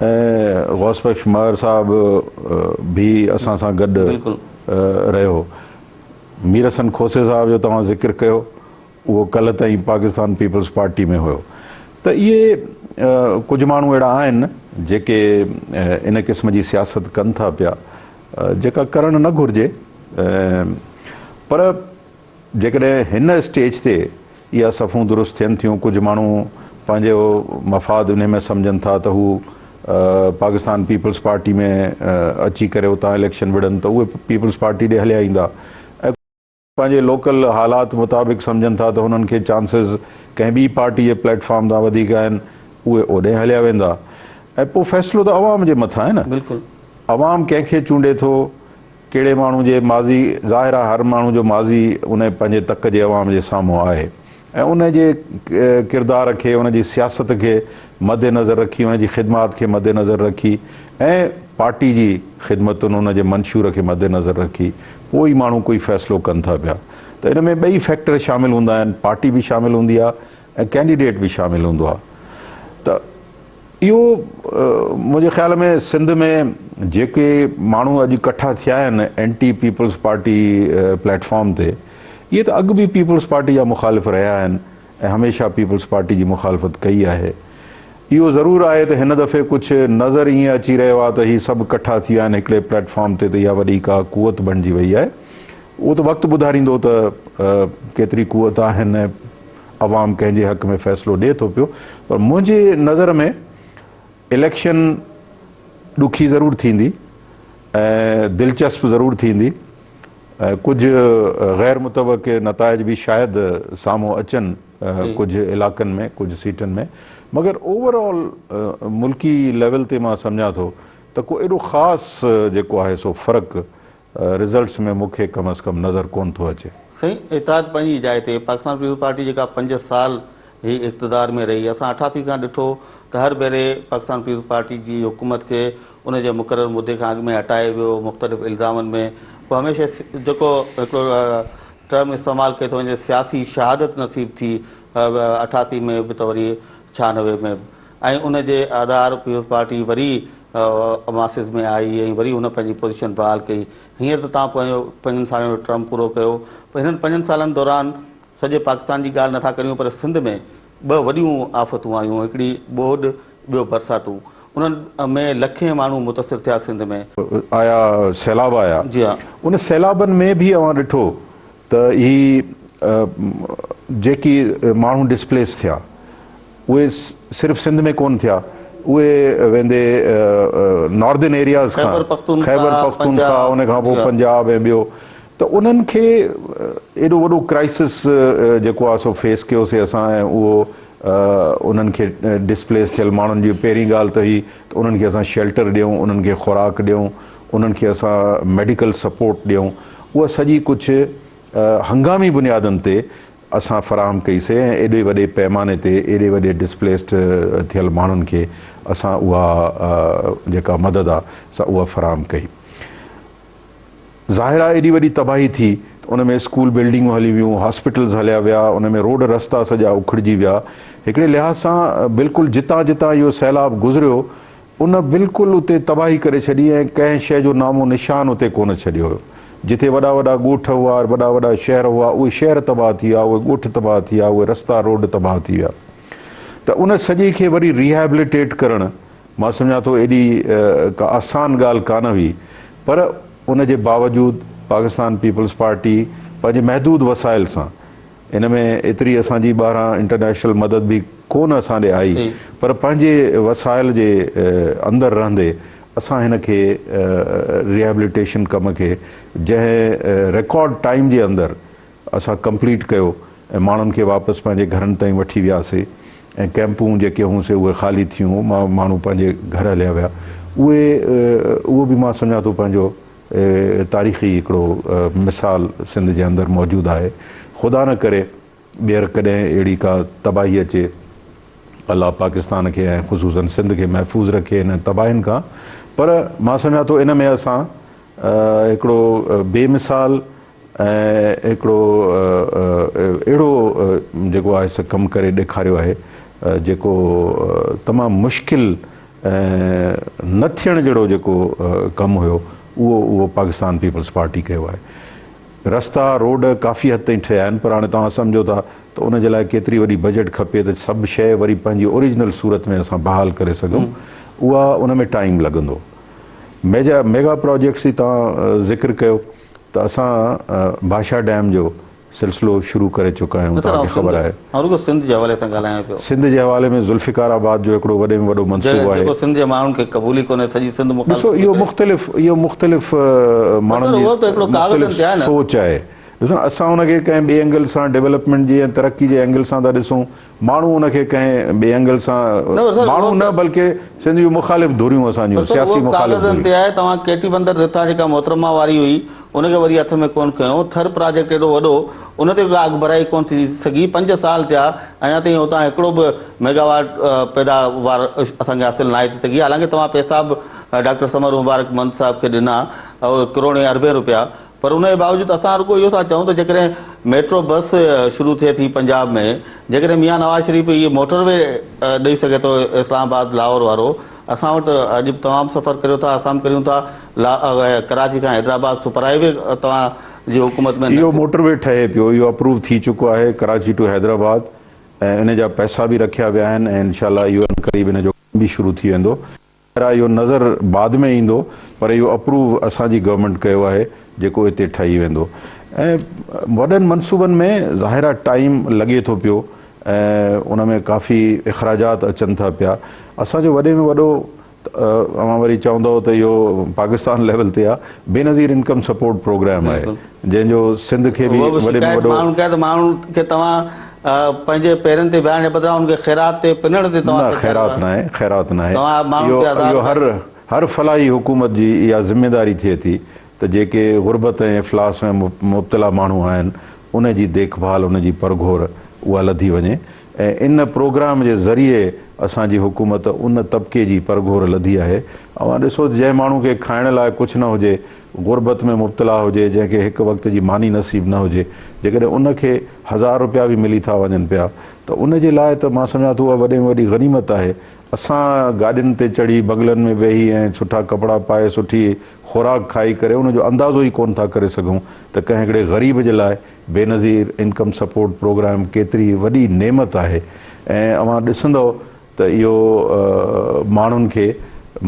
۽ غوث بخش مهر صاحب به اسان سان گڏ رهيو. مير حسن کوسي صاحب جو توهان ذڪر ڪيو اهو ڪلهه تائين پاڪستان پيپلز پارٽي ۾ هيو ته اهي ڪجهه ماڻهو اهڙا آهن جيڪي ان قسم جي سياست ڪن ٿا پيا جيڪا ڪرڻ نه گهرجي پر جيڪڏهن هن اسٽيج تي اها صفون درست ٿين ٿيون ڪجهه ماڻهو پنهنجو مفاد انهي ۾ سمجهن ٿا ته هو پاڪستان پيپلز پارٽي ۾ اچي ڪري اتان اليڪشن وڙهن ته اهي پيپلز پارٽي ڏي هليا ايندا ۽ پنهنجي لوڪل حالات مطابق سمجهن ٿا ته هنن کي چانسز ڪنهن ٻي پارٽي جي پليٽ فارم تان وڌيڪ آهن اهي اوڏانهن هليا ويندا ۽ پوء فيصلو ته عوام جي مٿان آهي نه بلڪل. عوام ڪنهن کي چونڊي ٿو ڪهڙي ماڻهو جي ماضي ظاهر آهي هر ماڻهو جو ماضي ان پنهنجي تڪ جي عوام جي سامهون آهي ۽ ان جي ڪردار کي ان جي سياست کي مد نظر رکي ان جي خدمات کي مد نظر رکي ۽ پارٽي جي خدمتن ان جي منشور کي مد نظر رکي پوء ئي ماڻهو ڪوئي فيصلو ڪن ٿا پيا ته ان ۾ ٻئي فيڪٽر شامل هوندا آهن پارٽي به شامل هوندي آهي ۽ ڪينڊيڊيٽ به شامل هوندو آهي ته اهو منهنجي خيال ۾ سنڌ ۾ جيڪي ماڻهو اڄ ڪٺا ٿيا آهن anti peoples party plate form تي اهي ته اڳ به پيپلز پارٽي جا مخالف رهيا آهن ۽ هميشه پيپلز پارٽي جي مخالفت ڪئي آهي. اهو ضرور آهي ته هن دفعي ڪجهه نظر ائين اچي رهيو آهي ته هي سڀ ڪٺا ٿي ويا آهن هڪڙي پليٽ فارم تي ته اها وڏي ڪا قوت بڻجي وئي آهي. اهو ته وقت ٻڌاريندو ته ڪيتري قوت آهن ۽ عوام ڪنهن جي حق ۾ فيصلو ڏئي ٿو پيو پر منهنجي نظر ۾ اليڪشن ڏکي ضرور ٿيندي ۽ دلچسپ ضرور ٿيندي ۽ ڪجهه غير متوقع نتائج به شايد سامهون اچن ڪجهه علائقن ۾ ڪجهه سيٽن ۾ مگر اوور آل ملڪي ليول تي مان سمجهان ٿو ته ڪو ايڏو خاص جيڪو آهي سو فرق رزلٽس ۾ مون کي ڪم از ڪم نظر ڪونه ٿو اچي. سائين اتحاد پنهنجي جاء تي پاڪستان پيپلز پارٽي جيڪا پنج سال هي اقتدار ۾ رهي اسان 88 کان ڏٺو ته هر ڀيري پاڪستان پيپلز پارٽي جي حڪومت کي ان جي مقرر مدي کان اڳ ۾ هٽايو ويو مختلف الزامن ۾ پوء هميشه جيڪو هڪڙو ٽرم استعمال ڪئي ٿو وڃي سياسي شهادت نصيب ٿي 88 ۾ به ته وري 96 ۾ به ۽ ان جي آڌار پيپلز پارٽي وري ماسز ۾ آئي ۽ وري هن پنهنجي پوزيشن بحال ڪئي. هينئر ته توهان پنهنجو پنجن سالن جو ٽرم پورو ڪيو پر هنن پنجن سالن دوران سڄي پاڪستان جي ڳالهه نٿا ڪريون پر سنڌ ۾ ٻه وڏيون آفتون آيون هڪڙي ٻوڏ ٻيو برساتون انهن ۾ لکين ماڻهو متاثر ٿيا سنڌ ۾. آيا سيلاب آيا جي ها. ان سيلابن ۾ به اوهان ڏٺو ته هي جيڪي ماڻهو ڊسپليس ٿيا اهي صرف سنڌ ۾ ڪونه ٿيا اهي ويندي ناردرن ايرياز کان خيبر پختونخوا ان کان پوء پنجاب ۽ ٻيو ته انهن کي ايڏو وڏو ڪرائسس جيڪو آهي سو فيس ڪيوسي اسان ۽ اهو انهن کي ڊسپليس ٿيل ماڻهن جي پهرين ڳالهه ته هي ته انهن کي اسان شيلٽر ڏيون انهن کي خوراڪ ڏيون انهن کي اسان ميڊيڪل سپورٽ ڏيون اها سڄي ڪجهه هنگامي بنيادن تي اسان فراهم ڪئي سي ۽ ايڏي وڏي پيماني تي ايڏي وڏي ڊسپليسڊ ٿيل ماڻهن کي اسان اها جيڪا مدد آ سا اها فراهم ڪئي. ظاهر آ ايڏي وڏي تباهي ٿي ته ان ۾ اسڪول بلڊنگون هلي ويون، هاسپيٽلز هليا ويا، ان ۾ روڊ رستا سڄا اکڙجي ويا. هڪڙي لحاظ سان بلڪل جتان جتان اهو سيلاب گذريو ان بلڪل اتي تباهي ڪري ڇڏي ۽ ڪنهن شيء جو نام و نشان اتي ڪونه ڇڏيو هيو. جتي وڏا وڏا ڳوٺ هئا، وڏا وڏا شهر هئا، اهي شهر تباهه ٿي ويا، اهي ڳوٺ تباهه ٿي ويا، اهي رستا روڊ تباهه ٿي ويا. ته ان سڄي کي وري ريهيبليٽيٽ ڪرڻ مان سمجهان ٿو ايڏي ڪا آسان ڳالهه ڪانه هئي پر ان جي باوجود پاڪستان پيپلز پارٽي پنهنجي محدود وسائل سان ان ۾ ايتري اسان جي ٻاهران انٽرنيشنل مدد به ڪونه اسان ڏي آئي پر پنهنجي وسائل جي اندر رهندي اسان هن کي ريهيبليٽيشن ڪم کي جنهن ريڪارڊ ٽائيم جي اندر اسان ڪمپليٽ ڪيو ۽ ماڻهن کي واپس پنهنجي گهرن تائين وٺي وياسي ۽ ڪئمپون جيڪي هون سي اهي خالي ٿيون ماڻهو پنهنجي گهر هليا ويا اهي اهو به مان سمجهان ٿو پنهنجو تاريخي هڪڙو مثال سنڌ جي اندر موجود آهي. خدا نه ڪري ٻيهر ڪڏهن اهڙي ڪا تباهي اچي. الله پاڪستان کي ۽ خصوصاً سنڌ کي محفوظ رکي انهن تباهين کان. پر مان سمجهان ٿو ان ۾ اسان هڪڙو بي مثال ۽ هڪڙو اهڙو جيڪو آهي سو ڪم ڪري ڏيکاريو آهي جيڪو تمام مشڪل ۽ نه ٿيڻ جهڙو جيڪو ڪم هيو اهو اهو پاڪستان پيپلز پارٽي ڪيو آهي. رستا روڊ ڪافي حد تائين ٺهيا آهن پر هاڻي توهان سمجهو ٿا ته ان جي لاء ڪيتري وڏي بجيٽ کپي ته سڀ شيء وري پنهنجي اوريجنل صورت ۾ اسان بحال ڪري سگهون اها ان ۾ ٽائيم لڳندو. ميجا ميگا پراجيڪٽس جي توهان ذڪر ڪيو ته اسان ڀاشا ڊيم جو سلسلو شروع ڪري چڪا آهيون نه سر توهان کي آئون خبر سنڌ آهي. آئون رڳو سنڌ جي حوالي سان ڳالهايان پيو. سنڌ جي حوالي ۾ ذوالفقار آباد جو هڪڙو وڏي ۾ وڏو منصوبو آهي. جيڪو سنڌ جي ماڻهن کي قبول ئي ڪونهي سڄي سنڌ مخالفت ڏسو پئي اهو ڪري. مختلف اهو مختلف پر ماڻهن سر جي اهو به ته هڪڙو ڪاغذن مختلف تي آهي نه. سوچ آهي. ڏسو نه اسان ان کي ڪنهن ٻئي اينگل سان ڊولپمينٽ جي ۽ ترقي جي اينگل سان ٿا ڏسون ماڻهو ان کي ڪنهن ٻئي اينگل سان نه پر سر ماڻهو اهو نه به بلڪه سنڌ جون مخالف ڌريون اسان پر جون سر اهو سياسي به مخالف ڪاغذن ڌريون. تي آهي توهان ڪيٽي بندر رٿا جيڪا محترمه واري هئي ان کي وري هٿ ۾ ڪونه کنيو ٿر پراجيڪٽ ايڏو وڏو ان تي به ڪا اڳڀرائي ڪونه ٿي سگهي پنج سال ٿيا اڃا تائين اتان هڪڙو به ميگاواٽ پيداوار اسان کي حاصل ناهي ٿي سگهي حالانڪه توهان پئسا به ڊاڪٽر ثمر مبارڪ مند صاحب کي ڏنا ڪروڙين اربين روپيا پر ان جي باوجود اسان رڳو اهو ٿا چئون ته جيڪڏهن ميٽرو بس شروع ٿئي ٿي پنجاب ۾ جيڪڏهن ميان نواز شريف هي موٽر وي ڏئي سگهي ٿو اسلام آباد لاهور وارو اسان وٽ اڄ به توهان به سفر ڪريو ٿا اسان به ڪريون ٿا ڪراچي کان حيدرآباد سپر هاء وي توهان جي حڪومت ۾ نه اهو ٿيو. موٽر وي ٺهي پيو اهو اپروو ٿي چڪو آهي ڪراچي ٽو حيدرآباد ۽ ان جا پئسا به رکيا ويا آهن ۽ انشاء الله اهو عنقريب ان جو ڪم به شروع ٿي ويندو. ظاهر آهي اهو نظر بعد ۾ ايندو پر اهو اپروو اسان جي گورنمينٽ ڪيو آهي جيڪو اتي ٺهي ويندو ۽ وڏن منصوبن ۾ ظاهر آهي ٽائيم لڳي ٿو پيو ۽ ان ۾ ڪافي اخراجات اچن ٿا پيا اسان جو وڏي ۾ وڏو اوهان وري چوندؤ ته اهو پاڪستان ليول تي آهي بينظير انڪم سپورٽ پروگرام آهي جنهن جو سنڌ کي به اهو به وڏي ۾ شڪايت وڏو ماڻهن ڪئي ته ماڻهن کي توهان پنهنجي پيرن تي بيهارڻ جي بدران انهن کي خيرات تي پنڻ تي توهان نه سيکاريو خيرات آهي. ناهي خيرات ناهي توهان ماڻهن اهو کي آزاد اهو هر هر فلاحي حڪومت جي اها ذميداري ٿئي ٿي ته جيڪي غربت ۽ افلاس ۾ مبتلا ماڻهو آهن ان جي ديک ڀال ان جي پرگهور اها لڌي وڃي ۽ ان پروگرام جي ذريعي اسان جي حڪومت ان طبقي جي پرگهور لڌي آهي اوهان ڏسو ته جنهن ماڻهو کي کائڻ لاء ڪجهه نه هجي غربت ۾ مبتلا هجي، جنهن کي هڪ وقت جي ماني نصيب نه هجي، جيڪڏهن ان کي هزار روپيا به ملي ٿا وڃن پيا ته ان جي لاء ته مان سمجهان ٿو اها وڏي ۾ وڏي غنيمت آهي. اسان گاڏين تي چڙهي، بنگلن ۾ ويهي ۽ سٺا ڪپڙا پائي، سٺي خوراڪ کائي ڪري ان جو اندازو ئي ڪونه ٿا ڪري سگهون ته ڪنهن هڪڙي غريب جي لاء بينظير انڪم سپورٽ پروگرام ڪيتري وڏي نعمت آهي ۽ اوهان ڏسندؤ ته اهو ماڻهن کي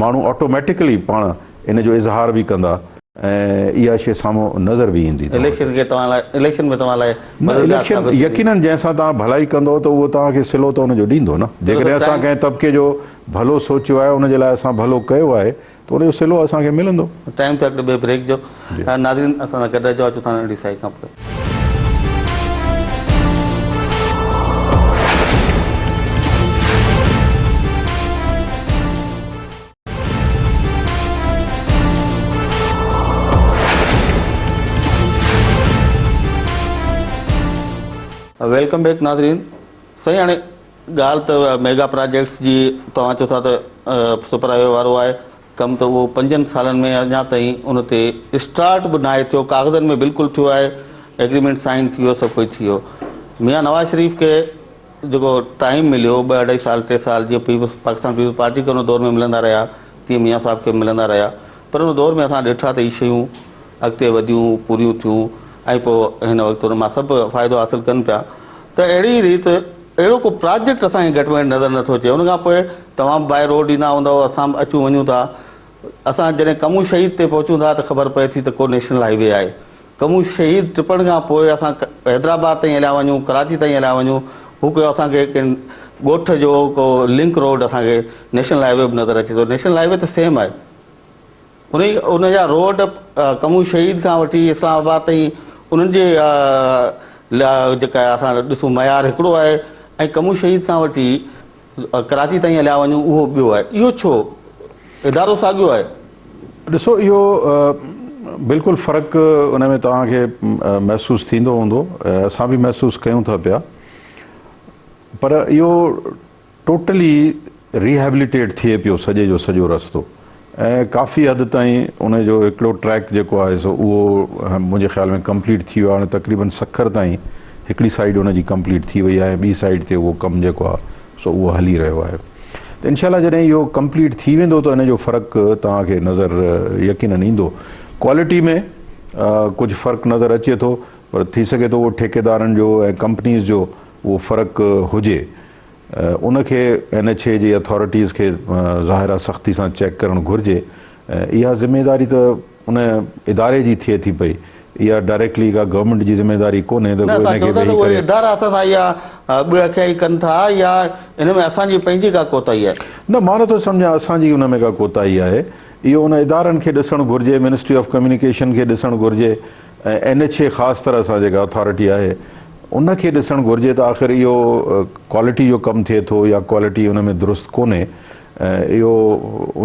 ماڻهو آٽوميٽيڪلي پاڻ ان جو اظهار به ڪندا ۽ اها شيء سامهون نظر به ايندي توهان کي. اليڪشن کي توهان لاء اليڪشن ۾ توهان لاء نه مددگار اليڪشن ثابت ٿيندي. يقينن جنهن سان توهان ڀلائي ڪندؤ ته اهو توهان کي صلو ته ان جو ڏيندو نه جيڪڏهن اسان ڪنهن طبقي جو ڀلو سوچيو آهي ان جي لاء اسان ڀلو ڪيو آهي ته ان جو صلو اسان کي ملندو. ٽائيم ٿيو هڪڙي ٻئي بريڪ جو ناظرين اسان سان گڏ رهجو اچون ٿا ننڍي سائي کان پوء. Welcome back ناظرين سائين هاڻي ڳالهه ته ميگا پراجيڪٽس جي توهان چئو ٿا ته سپر هاء وي وارو آهي ڪم ته اهو پنجن سالن ۾ اڃا تائين ان تي اسٽارٽ به ناهي ٿيو، ڪاغذن ۾ بلڪل ٿيو آهي، ايگريمينٽ سائن ٿي ويو سڀ ڪجهه ٿي ويو. ميان نواز شريف کي جيڪو ٽائيم مليو ٻه اڍائي سال ٽي سال جيئن پيپلز پاڪستان پيپلز پارٽي کي ان دور ۾ ملندا رهيا تيئن ميان صاحب کي به ملندا رهيا پر ان دور ۾ اسان ڏٺا ته هي شيون اڳتي وڌيون پوريون ٿيون ۽ پوء هن وقت ان مان سڀ فائدو حاصل ڪن پيا ته اهڙي ريت اهڙو ڪو پراجيڪٽ اسان کي گهٽ ۾ گهٽ نظر نٿو اچي. ان کان پوء توهان به باء روڊ ايندا هوندؤ، اسان به اچون وڃون ٿا. اسان جڏهن ڪمون شهيد تي پهچون ٿا ته خبر پئي ٿي ته ڪو نيشنل هاء وي آهي. ڪمون شهيد ٽپڻ کان پوء اسان حيدرآباد تائين هليا وڃون، ڪراچي تائين هليا وڃون، هو ڪو اسان کي ڪنهن ڳوٺ جو ڪو لنڪ روڊ اسان کي نيشنل هاء وي به نظر اچي ٿو. نيشنل هاء وي ته سيم آهي. انهي ان جا روڊ ڪمون شهيد کان وٺي اسلام آباد تائين انهن جي جيڪا اسان ڏسون معيار هڪڙو آهي ۽ ڪمون شهيد کان وٺي ڪراچي تائين هليا وڃون اهو ٻيو آهي اهو ڇو ادارو ساڳيو آهي. ڏسو اهو بلڪل فرق ان ۾ توهان کي محسوس ٿيندو هوندو اسان به محسوس ڪيون ٿا پيا پر اهو ٽوٽلي ريهيبليٽيٽ ٿئي پيو سڄي جو سڄو رستو ۽ ڪافي حد تائين ان جو هڪڙو ٽريڪ جيڪو آهي سو اهو منهنجي خيال ۾ ڪمپليٽ ٿي ويو آهي هاڻي تقريبن سکر تائين هڪڙي سائيڊ ان جي ڪمپليٽ ٿي وئي آهي ۽ ٻي سائيڊ تي اهو ڪم جيڪو آهي سو اهو هلي رهيو آهي ته انشاء الله جڏهن اهو ڪمپليٽ ٿي ويندو ته ان جو فرق توهان کي نظر يقينن ايندو ڪوالٽي ۾ ڪجهه فرق نظر اچي ٿو پر ٿي سگهي ٿو اهو ٺيڪيدارن جو ۽ ڪمپنيز جو اهو فرق هجي ان کي اين ايڇ اي جي اٿارٽيز کي ظاهر آهي سختي سان چيڪ ڪرڻ گهرجي ۽ اها ذميواري ته ان اداري جي ٿئي ٿي پئي. اها ڊائريڪٽلي ڪا گورنمينٽ جي ذميواري ڪونهي ته نه ڪو اسان ان کي چئون ٿا ته ويهي اهي ڪري. ادارا اسان سان اها ٻه اکيائي ڪن ٿا يا ان ۾ اسان جي پنهنجي ڪا ڪوتاهي آهي؟ نه مان نٿو سمجهان اسان جي ان ۾ ڪا ڪوتاهي آهي. اهو ان ادارن کي ڏسڻ گهرجي، منسٽري آف ڪميونيڪيشن کي ڏسڻ گهرجي ۽ اين ايڇ اي خاص طرح سان جيڪا اٿارٽي آهي ان کي ڏسڻ گهرجي ته آخر اهو ڪوالٽي جو ڪم ٿئي ٿو يا ڪوالٽي ان ۾ درست ڪونهي ۽ اهو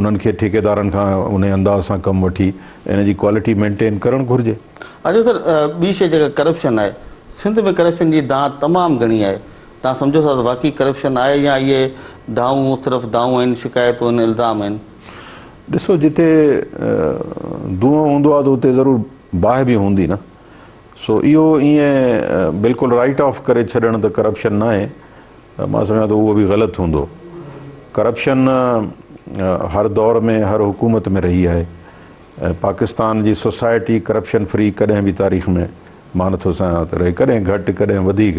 انهن کي ٺيڪيدارن کان انهي انداز سان ڪم وٺي ان جي ڪوالٽي مينٽين ڪرڻ گهرجي. اچو سر ٻي شيء جيڪا ڪرپشن آهي سنڌ ۾ ڪرپشن جي دانهن تمام گهڻي آهي توهان سمجهو ٿا ته واقعي ڪرپشن آهي يا اهي دانهون صرف دانهون آهن شڪايتون آهن الزام آهن. ڏسو جتي دونهون هوندو آهي ته اتي ضرور باهه به هوندي نه سو اهو ائين بلڪل رائيٽ آف ڪري ڇڏڻ ته ڪرپشن ناهي مان سمجهان ٿو اهو به غلط هوندو. ڪرپشن هر دور ۾ هر حڪومت ۾ رهي آهي ۽ پاڪستان جي سوسائٽي ڪرپشن فري ڪڏهن به تاريخ ۾ مان نٿو سمجهان ته رهي ڪڏهن گهٽ ڪڏهن وڌيڪ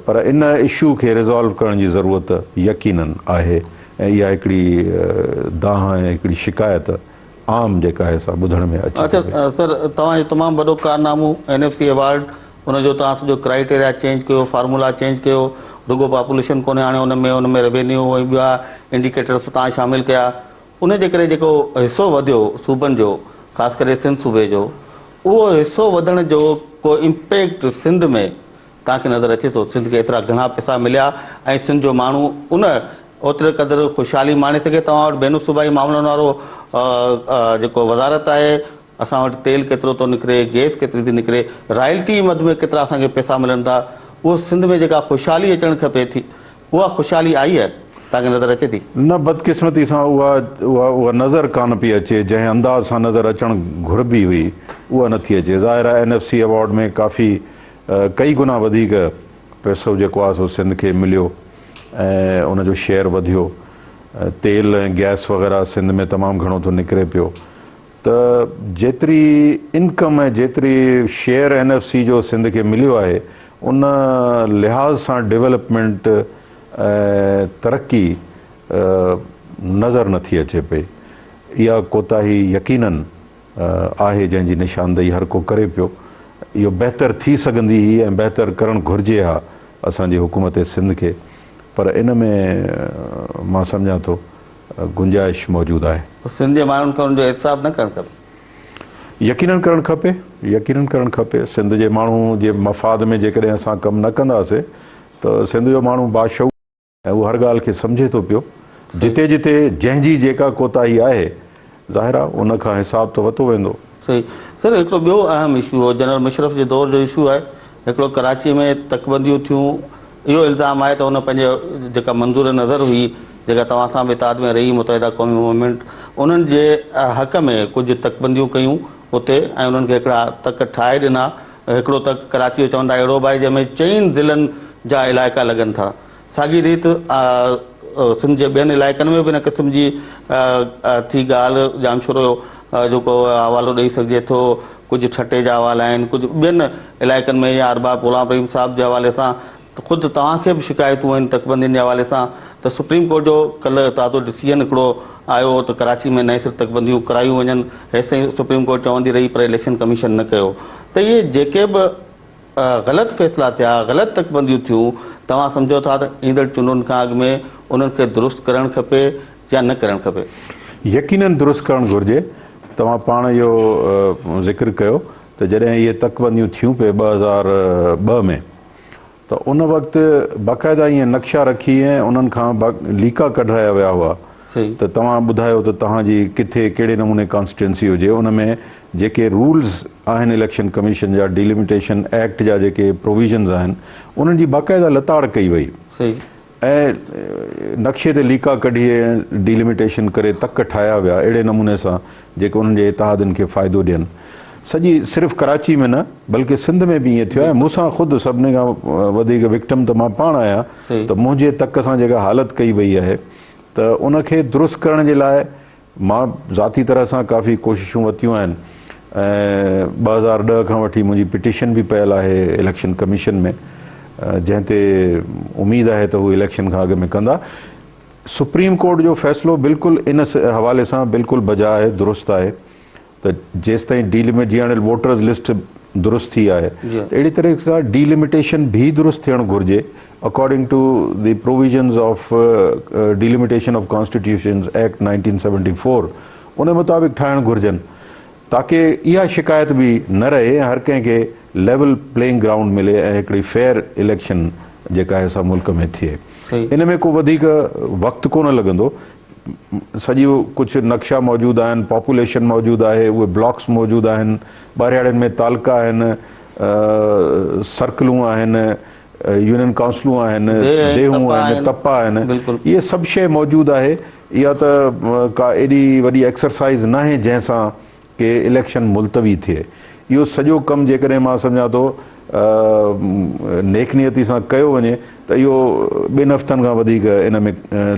پر ان اشو کي ريزالو ڪرڻ جي ضرورت يقينن آهي ۽ اها هڪڙي دانهن ۽ هڪڙي شڪايت عام جيڪا آهي سا ٻڌڻ ۾ اچي ٿي پئي. اچا سر توهان جو تمام وڏو ڪارنامو اين ايف سي ايوارڊ ان جو توهان سڄو ڪرائيٽيريا چينج ڪيو فارمولا چينج ڪيو رڳو پاپوليشن ڪونهي هاڻي ان ۾ ان ۾ ريونيو ۽ ٻيا انڊيڪيٽرس به توهان شامل ڪيا ان جي ڪري جيڪو حصو وڌيو صوبن جو خاص ڪري سنڌ صوبي جو اهو حصو وڌڻ جو ڪو امپيڪٽ سنڌ ۾ توهان کي نظر اچي ٿو سنڌ کي ايترا گهڻا پئسا مليا ۽ سنڌ جو ماڻهو ان اوتري قدر خوشحالي ماڻي سگهي توهان وٽ بين الصوبائي معاملن وارو جيڪو وزارت آهي اسان وٽ تيل ڪيترو ٿو نڪري گئس ڪيتري ٿي نڪري رائلٽي مد ۾ ڪيترا اسان کي پئسا ملن ٿا اهو سنڌ ۾ جيڪا خوشحالي اچڻ کپي ٿي اها خوشحالي آئي آهي توهان کي نظر اچي ٿي؟ نه بدقسمتي سان اها اها اها نظر ڪانه پئي اچي جنهن انداز سان نظر اچڻ گهربي هئي اها نه ٿي اچي ظاهر آهي اين ايف سي ايوارڊ ۾ ڪافي ڪئي گنا وڌيڪ پئسو جيڪو آهي سو سنڌ کي مليو ۽ ان جو شيئر وڌيو تيل ۽ گئس وغيره سنڌ ۾ تمام گهڻو ٿو نڪري پيو ته جيتري انڪم ۽ جيتري شيئر اين ايف سي جو سنڌ کي مليو آهي ان لحاظ سان ڊولپمينٽ ۽ ترقي نظر نٿي اچي پئي اها ڪوتاهي يقينن آهي جنهن جي نشاندهي هر ڪو ڪري پيو. اهو بهتر ٿي سگهندي هئي ۽ بهتر ڪرڻ گهرجي ها اسان جي حڪومت سنڌ کي پر ان ۾ مان سمجهان ٿو گنجائش موجود آهي. سنڌ جي ماڻهن کي ان جو احتساب نه ڪرڻ کپي؟ يقينن ڪرڻ کپي، يقينن ڪرڻ کپي. سنڌ جي ماڻهو جي مفاد ۾ جيڪڏهن اسان ڪم نه ڪنداسي ته سنڌ جو ماڻهو باشعور ۽ اهو هر ڳالهه کي سمجهي ٿو پيو. جتي جتي جنهن جي جيڪا ڪوتاهي آهي، ظاهر آهي ان کان حساب ته وتو ويندو. صحيح سر هڪڙو ٻيو اهم اشو هو جنرل مشرف جي دور جو اشو آهي هڪڙو ڪراچي ۾ تڪبنديون ٿيون اهو الزام آهي ته ان پنهنجي جيڪا منظور نظر هئي جيڪا توهان سان به اتحاد ۾ رهي متحده قومي موومينٽ انهن جي حق ۾ ڪجهه تڪبنديون ڪيون اتي ۽ انهن کي هڪڙا تڪ ٺاهي ڏنا هڪڙو تڪ ڪراچي جو چون ٿا اهڙو به آهي جنهن ۾ چئن ضلعن جا علائقا لڳن ٿا. ساڳي ريت سنڌ جي ٻين علائقن ۾ به ان قسم جي ٿي ڳالهه ڄامشورو جو ڪو حوالو ڏئي سگهجي ٿو، ڪجهه ٺٽي جا حوالا آهن، ڪجهه ٻين علائقن ۾ يا ارباب غلام رحيم صاحب جي حوالي سان ته خود توهان کي به شڪايتون آهن تڪبندين جي حوالي سان ته سپريم ڪورٽ جو ڪلهه تازو ڊسيزن هڪڙو آيو هو ته ڪراچي ۾ نئين سر تڪبنديون ڪرايون وڃن هيستائين سپريم ڪورٽ چوندي رهي پر اليڪشن ڪميشن نه ڪيو ته اهي جيڪي به غلط فيصلا ٿيا غلط تڪبنديون ٿيون توهان سمجهو ٿا ته ايندڙ چونڊن کان اڳ ۾ انهن کي درست ڪرڻ کپي يا نه ڪرڻ کپي؟ يقينن درست ڪرڻ گهرجي توهان پاڻ اهو ذڪر ڪيو ته جڏهن اهي تڪبنديون ٿيون پئي 2002 ۾ ته ان وقت باقاعده ائين نقشا رکي ۽ انهن کان ليڪا ڪڍرايا ويا هئا ته توهان ٻڌايو ته توهان جي ڪٿي ڪهڙي نموني ڪانسٽيٽوئنسي هجي ان ۾ جيڪي رولز آهن اليڪشن ڪميشن جا ڊيلميٽيشن ايڪٽ جا جيڪي پروويزنز آهن انهن جي باقاعده لتاڙ ڪئي وئي. ۽ نقشي تي ليڪا ڪڍي ۽ ڊيلميٽيشن ڪري تڪ ٺاهيا ويا اهڙي نموني سان جيڪي انهن جي اتحادين کي فائدو ڏين. سڄي صرف ڪراچي ۾ نه بلڪه سنڌ ۾ به ائين ٿيو آهي ۽ مون سان خود سڀني کان وڌيڪ وڪٽم ته مان پاڻ آهيان ته منهنجي تڪ سان جيڪا حالت ڪئي وئي آهي ته ان کي درست ڪرڻ جي لاء مان ذاتي طرح سان ڪافي ڪوششون ورتيون آهن ۽ 2010 کان وٺي منهنجي پٽيشن به پيل آهي اليڪشن ڪميشن ۾ جنهن تي اميد آهي ته هو اليڪشن کان اڳ ۾ ڪندا. سپريم ڪورٽ جو فيصلو بلڪل ان حوالي سان بلڪل بجا آهي درست آهي. ته جيستائين ڊيلمٽ جيئن هاڻي ووٽرز لسٽ درست ٿي آهي ته اهڙي طريقي سان ڊيلمٽيشن به درست ٿيڻ گهرجي according to the provisions of delimitation of constitutions act 1974 ان مطابق ٺاهڻ گهرجن تاڪه اها شڪايت به نه رهي ۽ هر ڪنهن کي ليول پليئنگ گرائونڊ ملي ۽ هڪڙي فيئر اليڪشن جيڪا آهي سا ملڪ ۾ ٿئي. ان ۾ ڪو وڌيڪ وقت ڪونه لڳندو. سڄو ڪجهه نقشا موجود آهن، پاپوليشن موجود آهي، اهي بلاڪس موجود آهن، ٻهراڙين ۾ تعلقا آهن، سرڪلون آهن، يونين ڪائونسلون آهن، ديهون آهن، تپا آهن، اهي سڀ شيء موجود آهي. اها ته ڪا ايڏي وڏي ايڪسرسائيز ناهي جنهن سان ڪي اليڪشن ملتوي ٿئي. اهو سڄو ڪم جيڪڏهن مان سمجهان ٿو نيڪ نيتي سان ڪيو وڃي ته اهو ٻن هفتن کان وڌيڪ ان ۾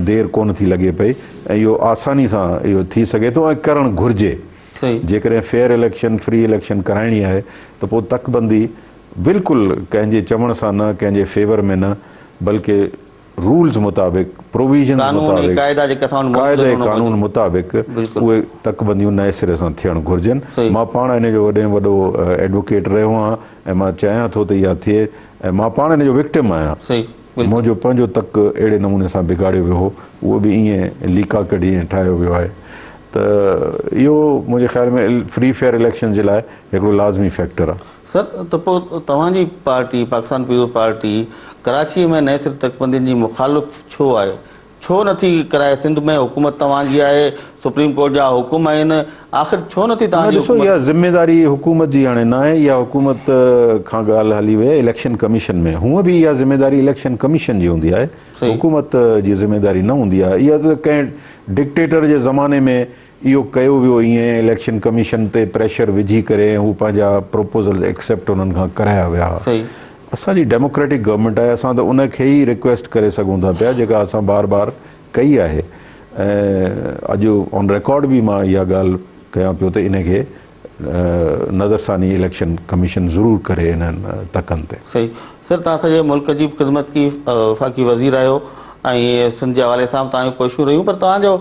دير ڪونه ٿي لڳي پئي ۽ اهو آساني سان اهو ٿي سگهي ٿو ۽ ڪرڻ گهرجي. جيڪڏهن فيئر اليڪشن فري اليڪشن ڪرائڻي آهي ته پوء تڪبندي بلڪل ڪنهن جي چوڻ سان نه ڪنهن جي فيور ۾ نه بلڪه رولز مطابق، پروويزنز مطابق، قاعده ۽ قانون مطابق اهي تڪبنديون نئين سري سان ٿيڻ گهرجن. مان پاڻ ان جو وڏي ۾ وڏو ايڊووڪيٽ رهيو آهيان ۽ مان چاهيان ٿو ته اها ٿئي ۽ مان پاڻ ان جو وڪٽم آهيان. منهنجو پنهنجو تڪ اهڙي نموني سان بگاڙيو ويو هو، اهو به ائين ليڪا ڪڍي ۽ ٺاهيو ويو آهي ته اهو منهنجي خيال ۾ فري فيئر اليڪشن جي لاء هڪڙو لازمي فيڪٽر آهي. سر ته پوء توهان جي پارٽي پاڪستان پيپلز پارٽي ڪراچيء ۾ نئين سر تڪبندين جي مخالف ڇو آهي؟ ڇو نٿي ڪرائي؟ سنڌ ۾ حڪومت توهان جي آهي، سپريم ڪورٽ جا حڪم آهن، آخر ڇو نٿي نه توهان جي ڏسو حڪومت. اها ذميواري حڪومت جي هاڻي ناهي، اها حڪومت کان ڳالهه هلي وئي آهي اليڪشن ڪميشن ۾، هونء به اها ذميواري اليڪشن ڪميشن جي هوندي آهي، حڪومت جي ذميواري نه هوندي آهي، اها ته ڪنهن ڊڪٽيٽر جي زماني ۾ اهو ڪيو ويو ائين اليڪشن ڪميشن تي پريشر وجهي ڪري ۽ هو پنهنجا پروپوزلز ايڪسيپٽ انهن کان ڪرايا ويا. اسان جي ڊيموڪريٽڪ گورنمينٽ آهي اسان ته ان کي ئي ريڪويسٽ ڪري سگهون ٿا پيا جيڪا اسان بار بار ڪئي آهي ۽ اڄ آن ريڪارڊ به مان اها ڳالهه ڪيان پيو ته ان کي نظرثاني اليڪشن ڪميشن ضرور ڪري انهن تڪن تي. صحيح سر توهان سڄي ملڪ جي به خدمت ڪئي وفاقي وزير آهيو ۽ سنڌ جي حوالي سان به توهان جون ڪوششون رهيون پر توهان جو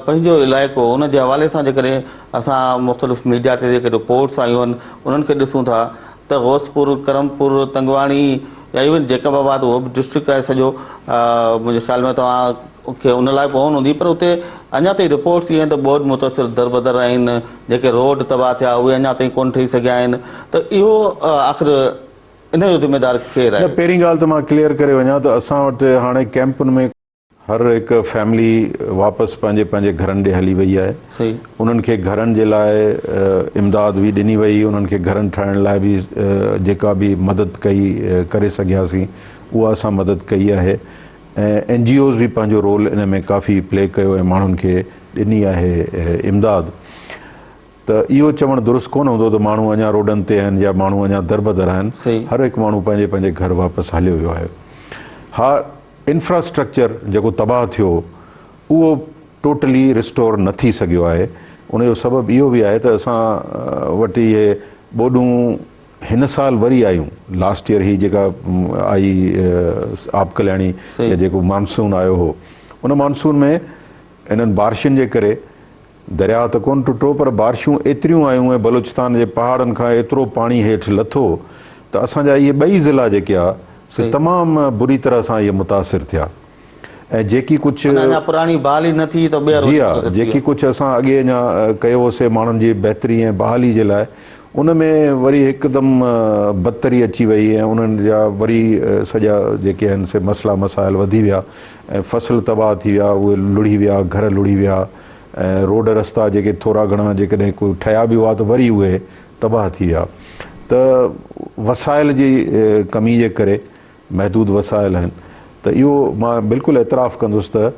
پنهنجو علائقو ان جي حوالي سان جيڪڏهن اسان مختلف ميڊيا تي جيڪي رپورٽس آيون آهن انهن کي ڏسون ٿا ته غوثپور ڪرمپور تنگواڻي يا ايون جيڪب آباد اهو به ڊسٽرڪٽ آهي سڄو منهنجي خيال ۾ توهان کي ان لاء به اون هوندي پر اتي اڃا تائين رپورٽس اهي آهن ته ٻوڏ متاثر دربدر آهن جيڪي روڊ تباهه ٿيا اهي اڃا تائين ڪونه ٺهي سگهيا آهن ته اهو آخر ان جو ذميدار ڪير نه آهي؟ پهرين ڳالهه ته مان ڪليئر ڪري وڃان ته اسان وٽ هاڻي ڪئمپن ۾ هر هڪ فيملي واپس پنهنجي پنهنجي گهرن ڏي هلي وئي آهي انهن کي گهرن جي لاء امداد به ڏني وئي انهن کي گهرن ٺاهڻ لاء به جيڪا به مدد ڪئي ڪري سگهياسين اها اسان مدد ڪئي آهي ۽ اين جي اوز به پنهنجو رول ان ۾ ڪافي پلي ڪيو ۽ ماڻهن کي ڏني آهي امداد ته اهو چوڻ درست ڪونه هوندو ته ماڻهو اڃا روڊن تي آهن يا ماڻهو اڃا دربدر آهن هر هڪ ماڻهو پنهنجي پنهنجي گهر واپس هليو ويو آهي ها انفراسٽرڪچر جيڪو تباهه ٿيو اهو ٽوٽلي ريسٽور نه ٿي سگهيو آهي ان جو سبب اهو به آهي ته اسان وٽ اهي ٻوڏون هن سال وري آيون لاسٽ ايئر هي جيڪا آئي آبڪلياڻي يا جيڪو مانسون آيو هو ان مانسون ۾ انهن بارشن جي ڪري درياء ته ڪونه ٽٽو پر بارشون ايتريون آيون ۽ بلوچستان جي پهاڙن کان ايترو پاڻي هيٺ لٿو ته اسان جا اهي ٻئي ضلعا جيڪي آ سي تمام بري طرح سان اهي متاثر ٿيا ۽ جيڪي ڪجهه اڃا پراڻي بحالي نه ٿي ته ٻيهر جي ها جيڪي ڪجهه اسان اڳي اڃا ڪيو هوسي ماڻهن جي بهتري ۽ بحالي جي لاء ان ۾ وري هڪدم بدتري اچي وئي ۽ انهن جا وري سڄا جيڪي آهن سي مسئلا مسائل وڌي ويا ۽ فصل تباهه ٿي ويا اهي لڙهي ويا گهر لڙهي ويا ۽ روڊ رستا جيڪي ٿورا گهڻا جيڪڏهن ڪو ٺهيا به هئا ته وري اهي تباهه ٿي ويا ته وسائل جي ڪمي جي ڪري محدود وسائل آهن ته اهو مان بلڪل اعتراف ڪندس ته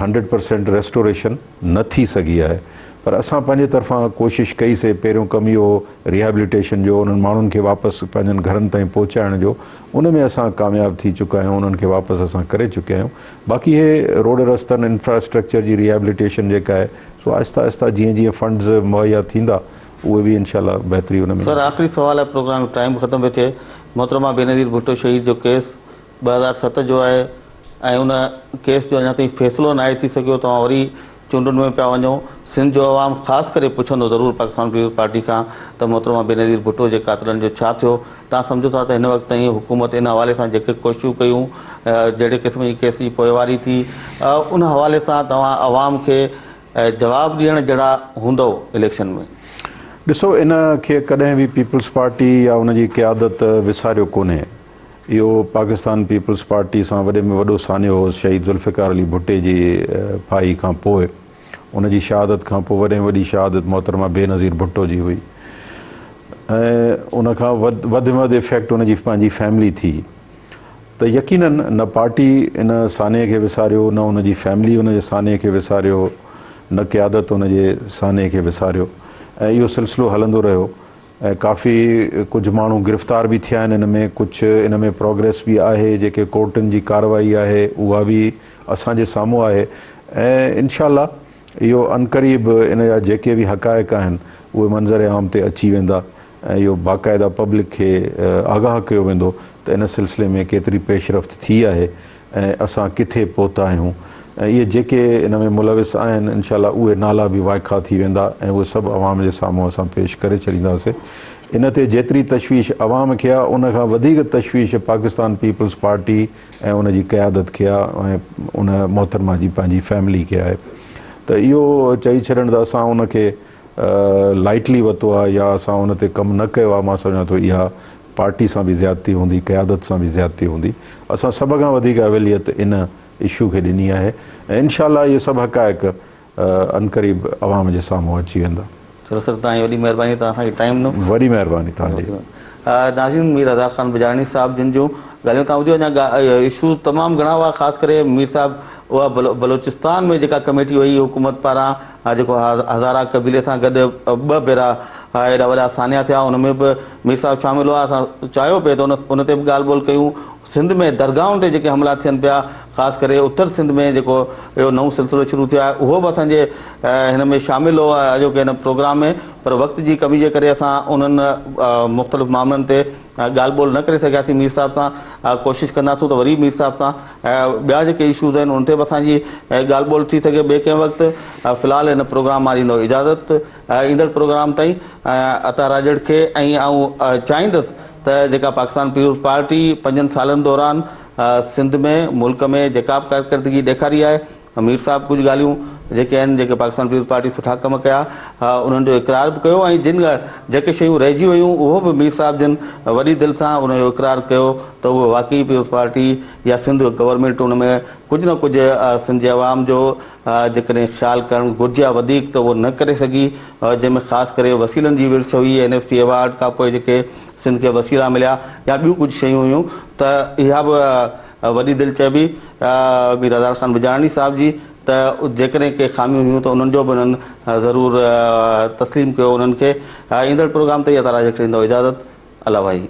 هنڊريڊ پرسينٽ ريسٽوريشن نه ٿي سگهي آهي پر اسان پنهنجي طرفان ڪوشش ڪئي سي پهريون ڪم اهو هو ريهابليٽيشن جو انهن ماڻهن کي واپس پنهنجن گهرن تائين پهچائڻ جو ان ۾ اسان ڪامياب ٿي چڪا آهيون انهن کي واپس اسان ڪري چڪيا آهيون باقي هي روڊ رستن انفراسٽرڪچر جي ريهابليٽيشن جيڪا آهي سو آهستي آهستي جيئن جيئن فنڊز مهيا ٿيندا اهي به انشاء الله بهتري ان ۾ سر آخري سوال آهي پروگرام جو ٽائيم به ختم پيو ٿئي محترمه بينظير ڀٽو شهيد جو ڪيس 2007 جو آهي ۽ ان ڪيس جو اڃا تائين فيصلو ناهي ٿي سگهيو توهان وري چونڊن ۾ پيا وڃو، سنڌ جو عوام خاص ڪري پڇندو ضرور پاڪستان پيپلز پارٽي کان ته محترمه بينظير ڀٽو جي قاتلن جو ڇا ٿيو؟ توهان سمجهو ٿا ته هن وقت تائين حڪومت ان حوالي سان جيڪي ڪوششون ڪيون، جهڙي قسم جي ڪيس جي پوئواري ٿي، ان حوالي سان توهان عوام کي جواب ڏيڻ جهڙا هوندؤ اليڪشن ۾؟ ڏسو ان کي ڪڏهن به پيپلز پارٽي يا ان جي قيادت وساريو ڪونهي. اهو پاڪستان پيپلز پارٽي سان وڏي ۾ وڏو سانحو هو شهيد ذوالفقار علي ڀٽي جي ڦاهي کان پوء ان جي شهادت کان پوء وڏي ۾ وڏي شهادت محترمه بينظير ڀٽو جي هئي ۽ ان کان وڌ ۾ وڌ افيڪٽ ان جي پنهنجي فيملي ٿي ته يقينن نه پارٽي ان سانحي کي وساريو نه ان جي فيملي ان جي سانحي کي وساريو نه قيادت ان جي سانحي کي وساريو ۽ اهو سلسلو هلندو رهيو ۽ ڪافي ڪجهه ماڻهو گرفتار به ٿيا آهن ان ۾ ڪجهه ان ۾ پروگريس به آهي جيڪي ڪورٽن جي ڪارروائي آهي اها به اسان جي سامهون آهي ۽ انشاء الله اهو عنقريب ان جا جيڪي به حقائق آهن اهي منظر عام تي اچي ويندا ۽ اهو باقاعده پبلڪ کي آگاهه ڪيو ويندو ته ان سلسلي ۾ ڪيتري پيش رفت ٿي آهي ۽ اسان ڪٿي پهتا آهيون ۽ اهي جيڪي ان ۾ ملوث آهن انشاء الله اهي نالا به وائکا ٿي ويندا ۽ اهي سڀ عوام جي سامهون اسان پيش ڪري ڇڏينداسين ان تي جيتري تشويش عوام کي آهي ان کان وڌيڪ تشويش پاڪستان پيپلز پارٽي ۽ ان جي قيادت کي آهي ۽ ان محترمه جي پنهنجي فيملي کي آهي ته اهو چئي ڇڏڻ ته اسان ان کي لائٽلي ورتو آهي يا اسان ان تي ڪم نه ڪيو آهي مان سمجهان ٿو اها پارٽي سان به زيادتي هوندي، قيادت سان به زيادتي هوندي. اسان سڀ کان وڌيڪ اوليت ان اشو کي ڏني آهي ۽ انشاء الله اهي سڀ حقائق عنقريب عوام جي سامهون اچي ويندا. چلو سر توهان جي وڏي مهرباني توهان اسان کي ٽائيم ڏنو. وڏي مهرباني توهان جي. ناظرين مير هزار خان بجاراڻي صاحب جن جون ڳالهيون توهان ٻڌيون اڃا اشوز تمام گهڻا هئا خاص ڪري مير صاحب اها بلوچستان ۾ جيڪا ڪميٽي هئي حڪومت پاران جيڪو هزارا قبيلي سان گڏ ٻه ڀيرا ايڏا وڏا سانحا ٿيا ان ۾ به مير صاحب شامل هئا اسان چاهيو پئي ته ان تي به ڳالهه ٻولهه ڪيون سنڌ ۾ درگاهن تي جيڪي حملا ٿين پيا خاص ڪري اتر سنڌ ۾ جيڪو اهو نئون سلسلو شروع ٿيو آهي اهو به اسان جي هن ۾ شامل هو اڄوڪي هن پروگرام ۾ پر وقت جي ڪمي جي ڪري اسان انهن مختلف معاملن تي ڳالهه ٻولهه نه ڪري سگهياسين مير صاحب سان ڪوشش ڪنداسون ته وري مير صاحب سان ٻيا جيڪي اشوز آهن ان تي به اسان جي ڳالهه ٻولهه ٿي سگهي ٻئي ڪنهن وقت في الحال هن پروگرام مان ڏيندو اجازت ايندڙ پروگرام تائين عطا راڄڙ کي ۽ آئون چاهيندس ته جيڪا پاڪستان پيپلز پارٽي پنجن سالن دوران سنڌ ۾ ملڪ ۾ جيڪا به ڪارڪردگي ڏيکاري آهي مير صاحب ڪجهه ڳالهيون جيڪي آهن جيڪي پاڪستان پيپلز پارٽي سٺا ڪم ڪيا انهن جو اقرار به ڪيو ۽ جن جيڪي شيون رهجي ويون اهو به مير صاحب جن وڏي دل سان ان جو اقرار ڪيو ته اهو واقعي پيپلز پارٽي يا سنڌ گورنمينٽ ان ۾ ڪجهه نه ڪجهه سنڌ جي عوام جو جيڪڏهن خيال ڪرڻ گهرجي ها وڌيڪ ته اهو نه ڪري سگهي جنهن ۾ خاص ڪري وسيلن جي ورڇ هئي اين ايف سي ايوارڊ کان پوء جيڪي سنڌ کي وسيلا مليا يا ٻيون ڪجهه شيون هيون ته اها به وڏي دل چئبي مير هزار خان بجاراڻي صاحب جي ته جيڪڏهن ڪي خاميون هيون ته انهن جو به انهن ضرور تسليم ڪيو انهن کي ايندڙ پروگرام تائين عطا راجڪ ڏيندو اجازت الله ڀائي.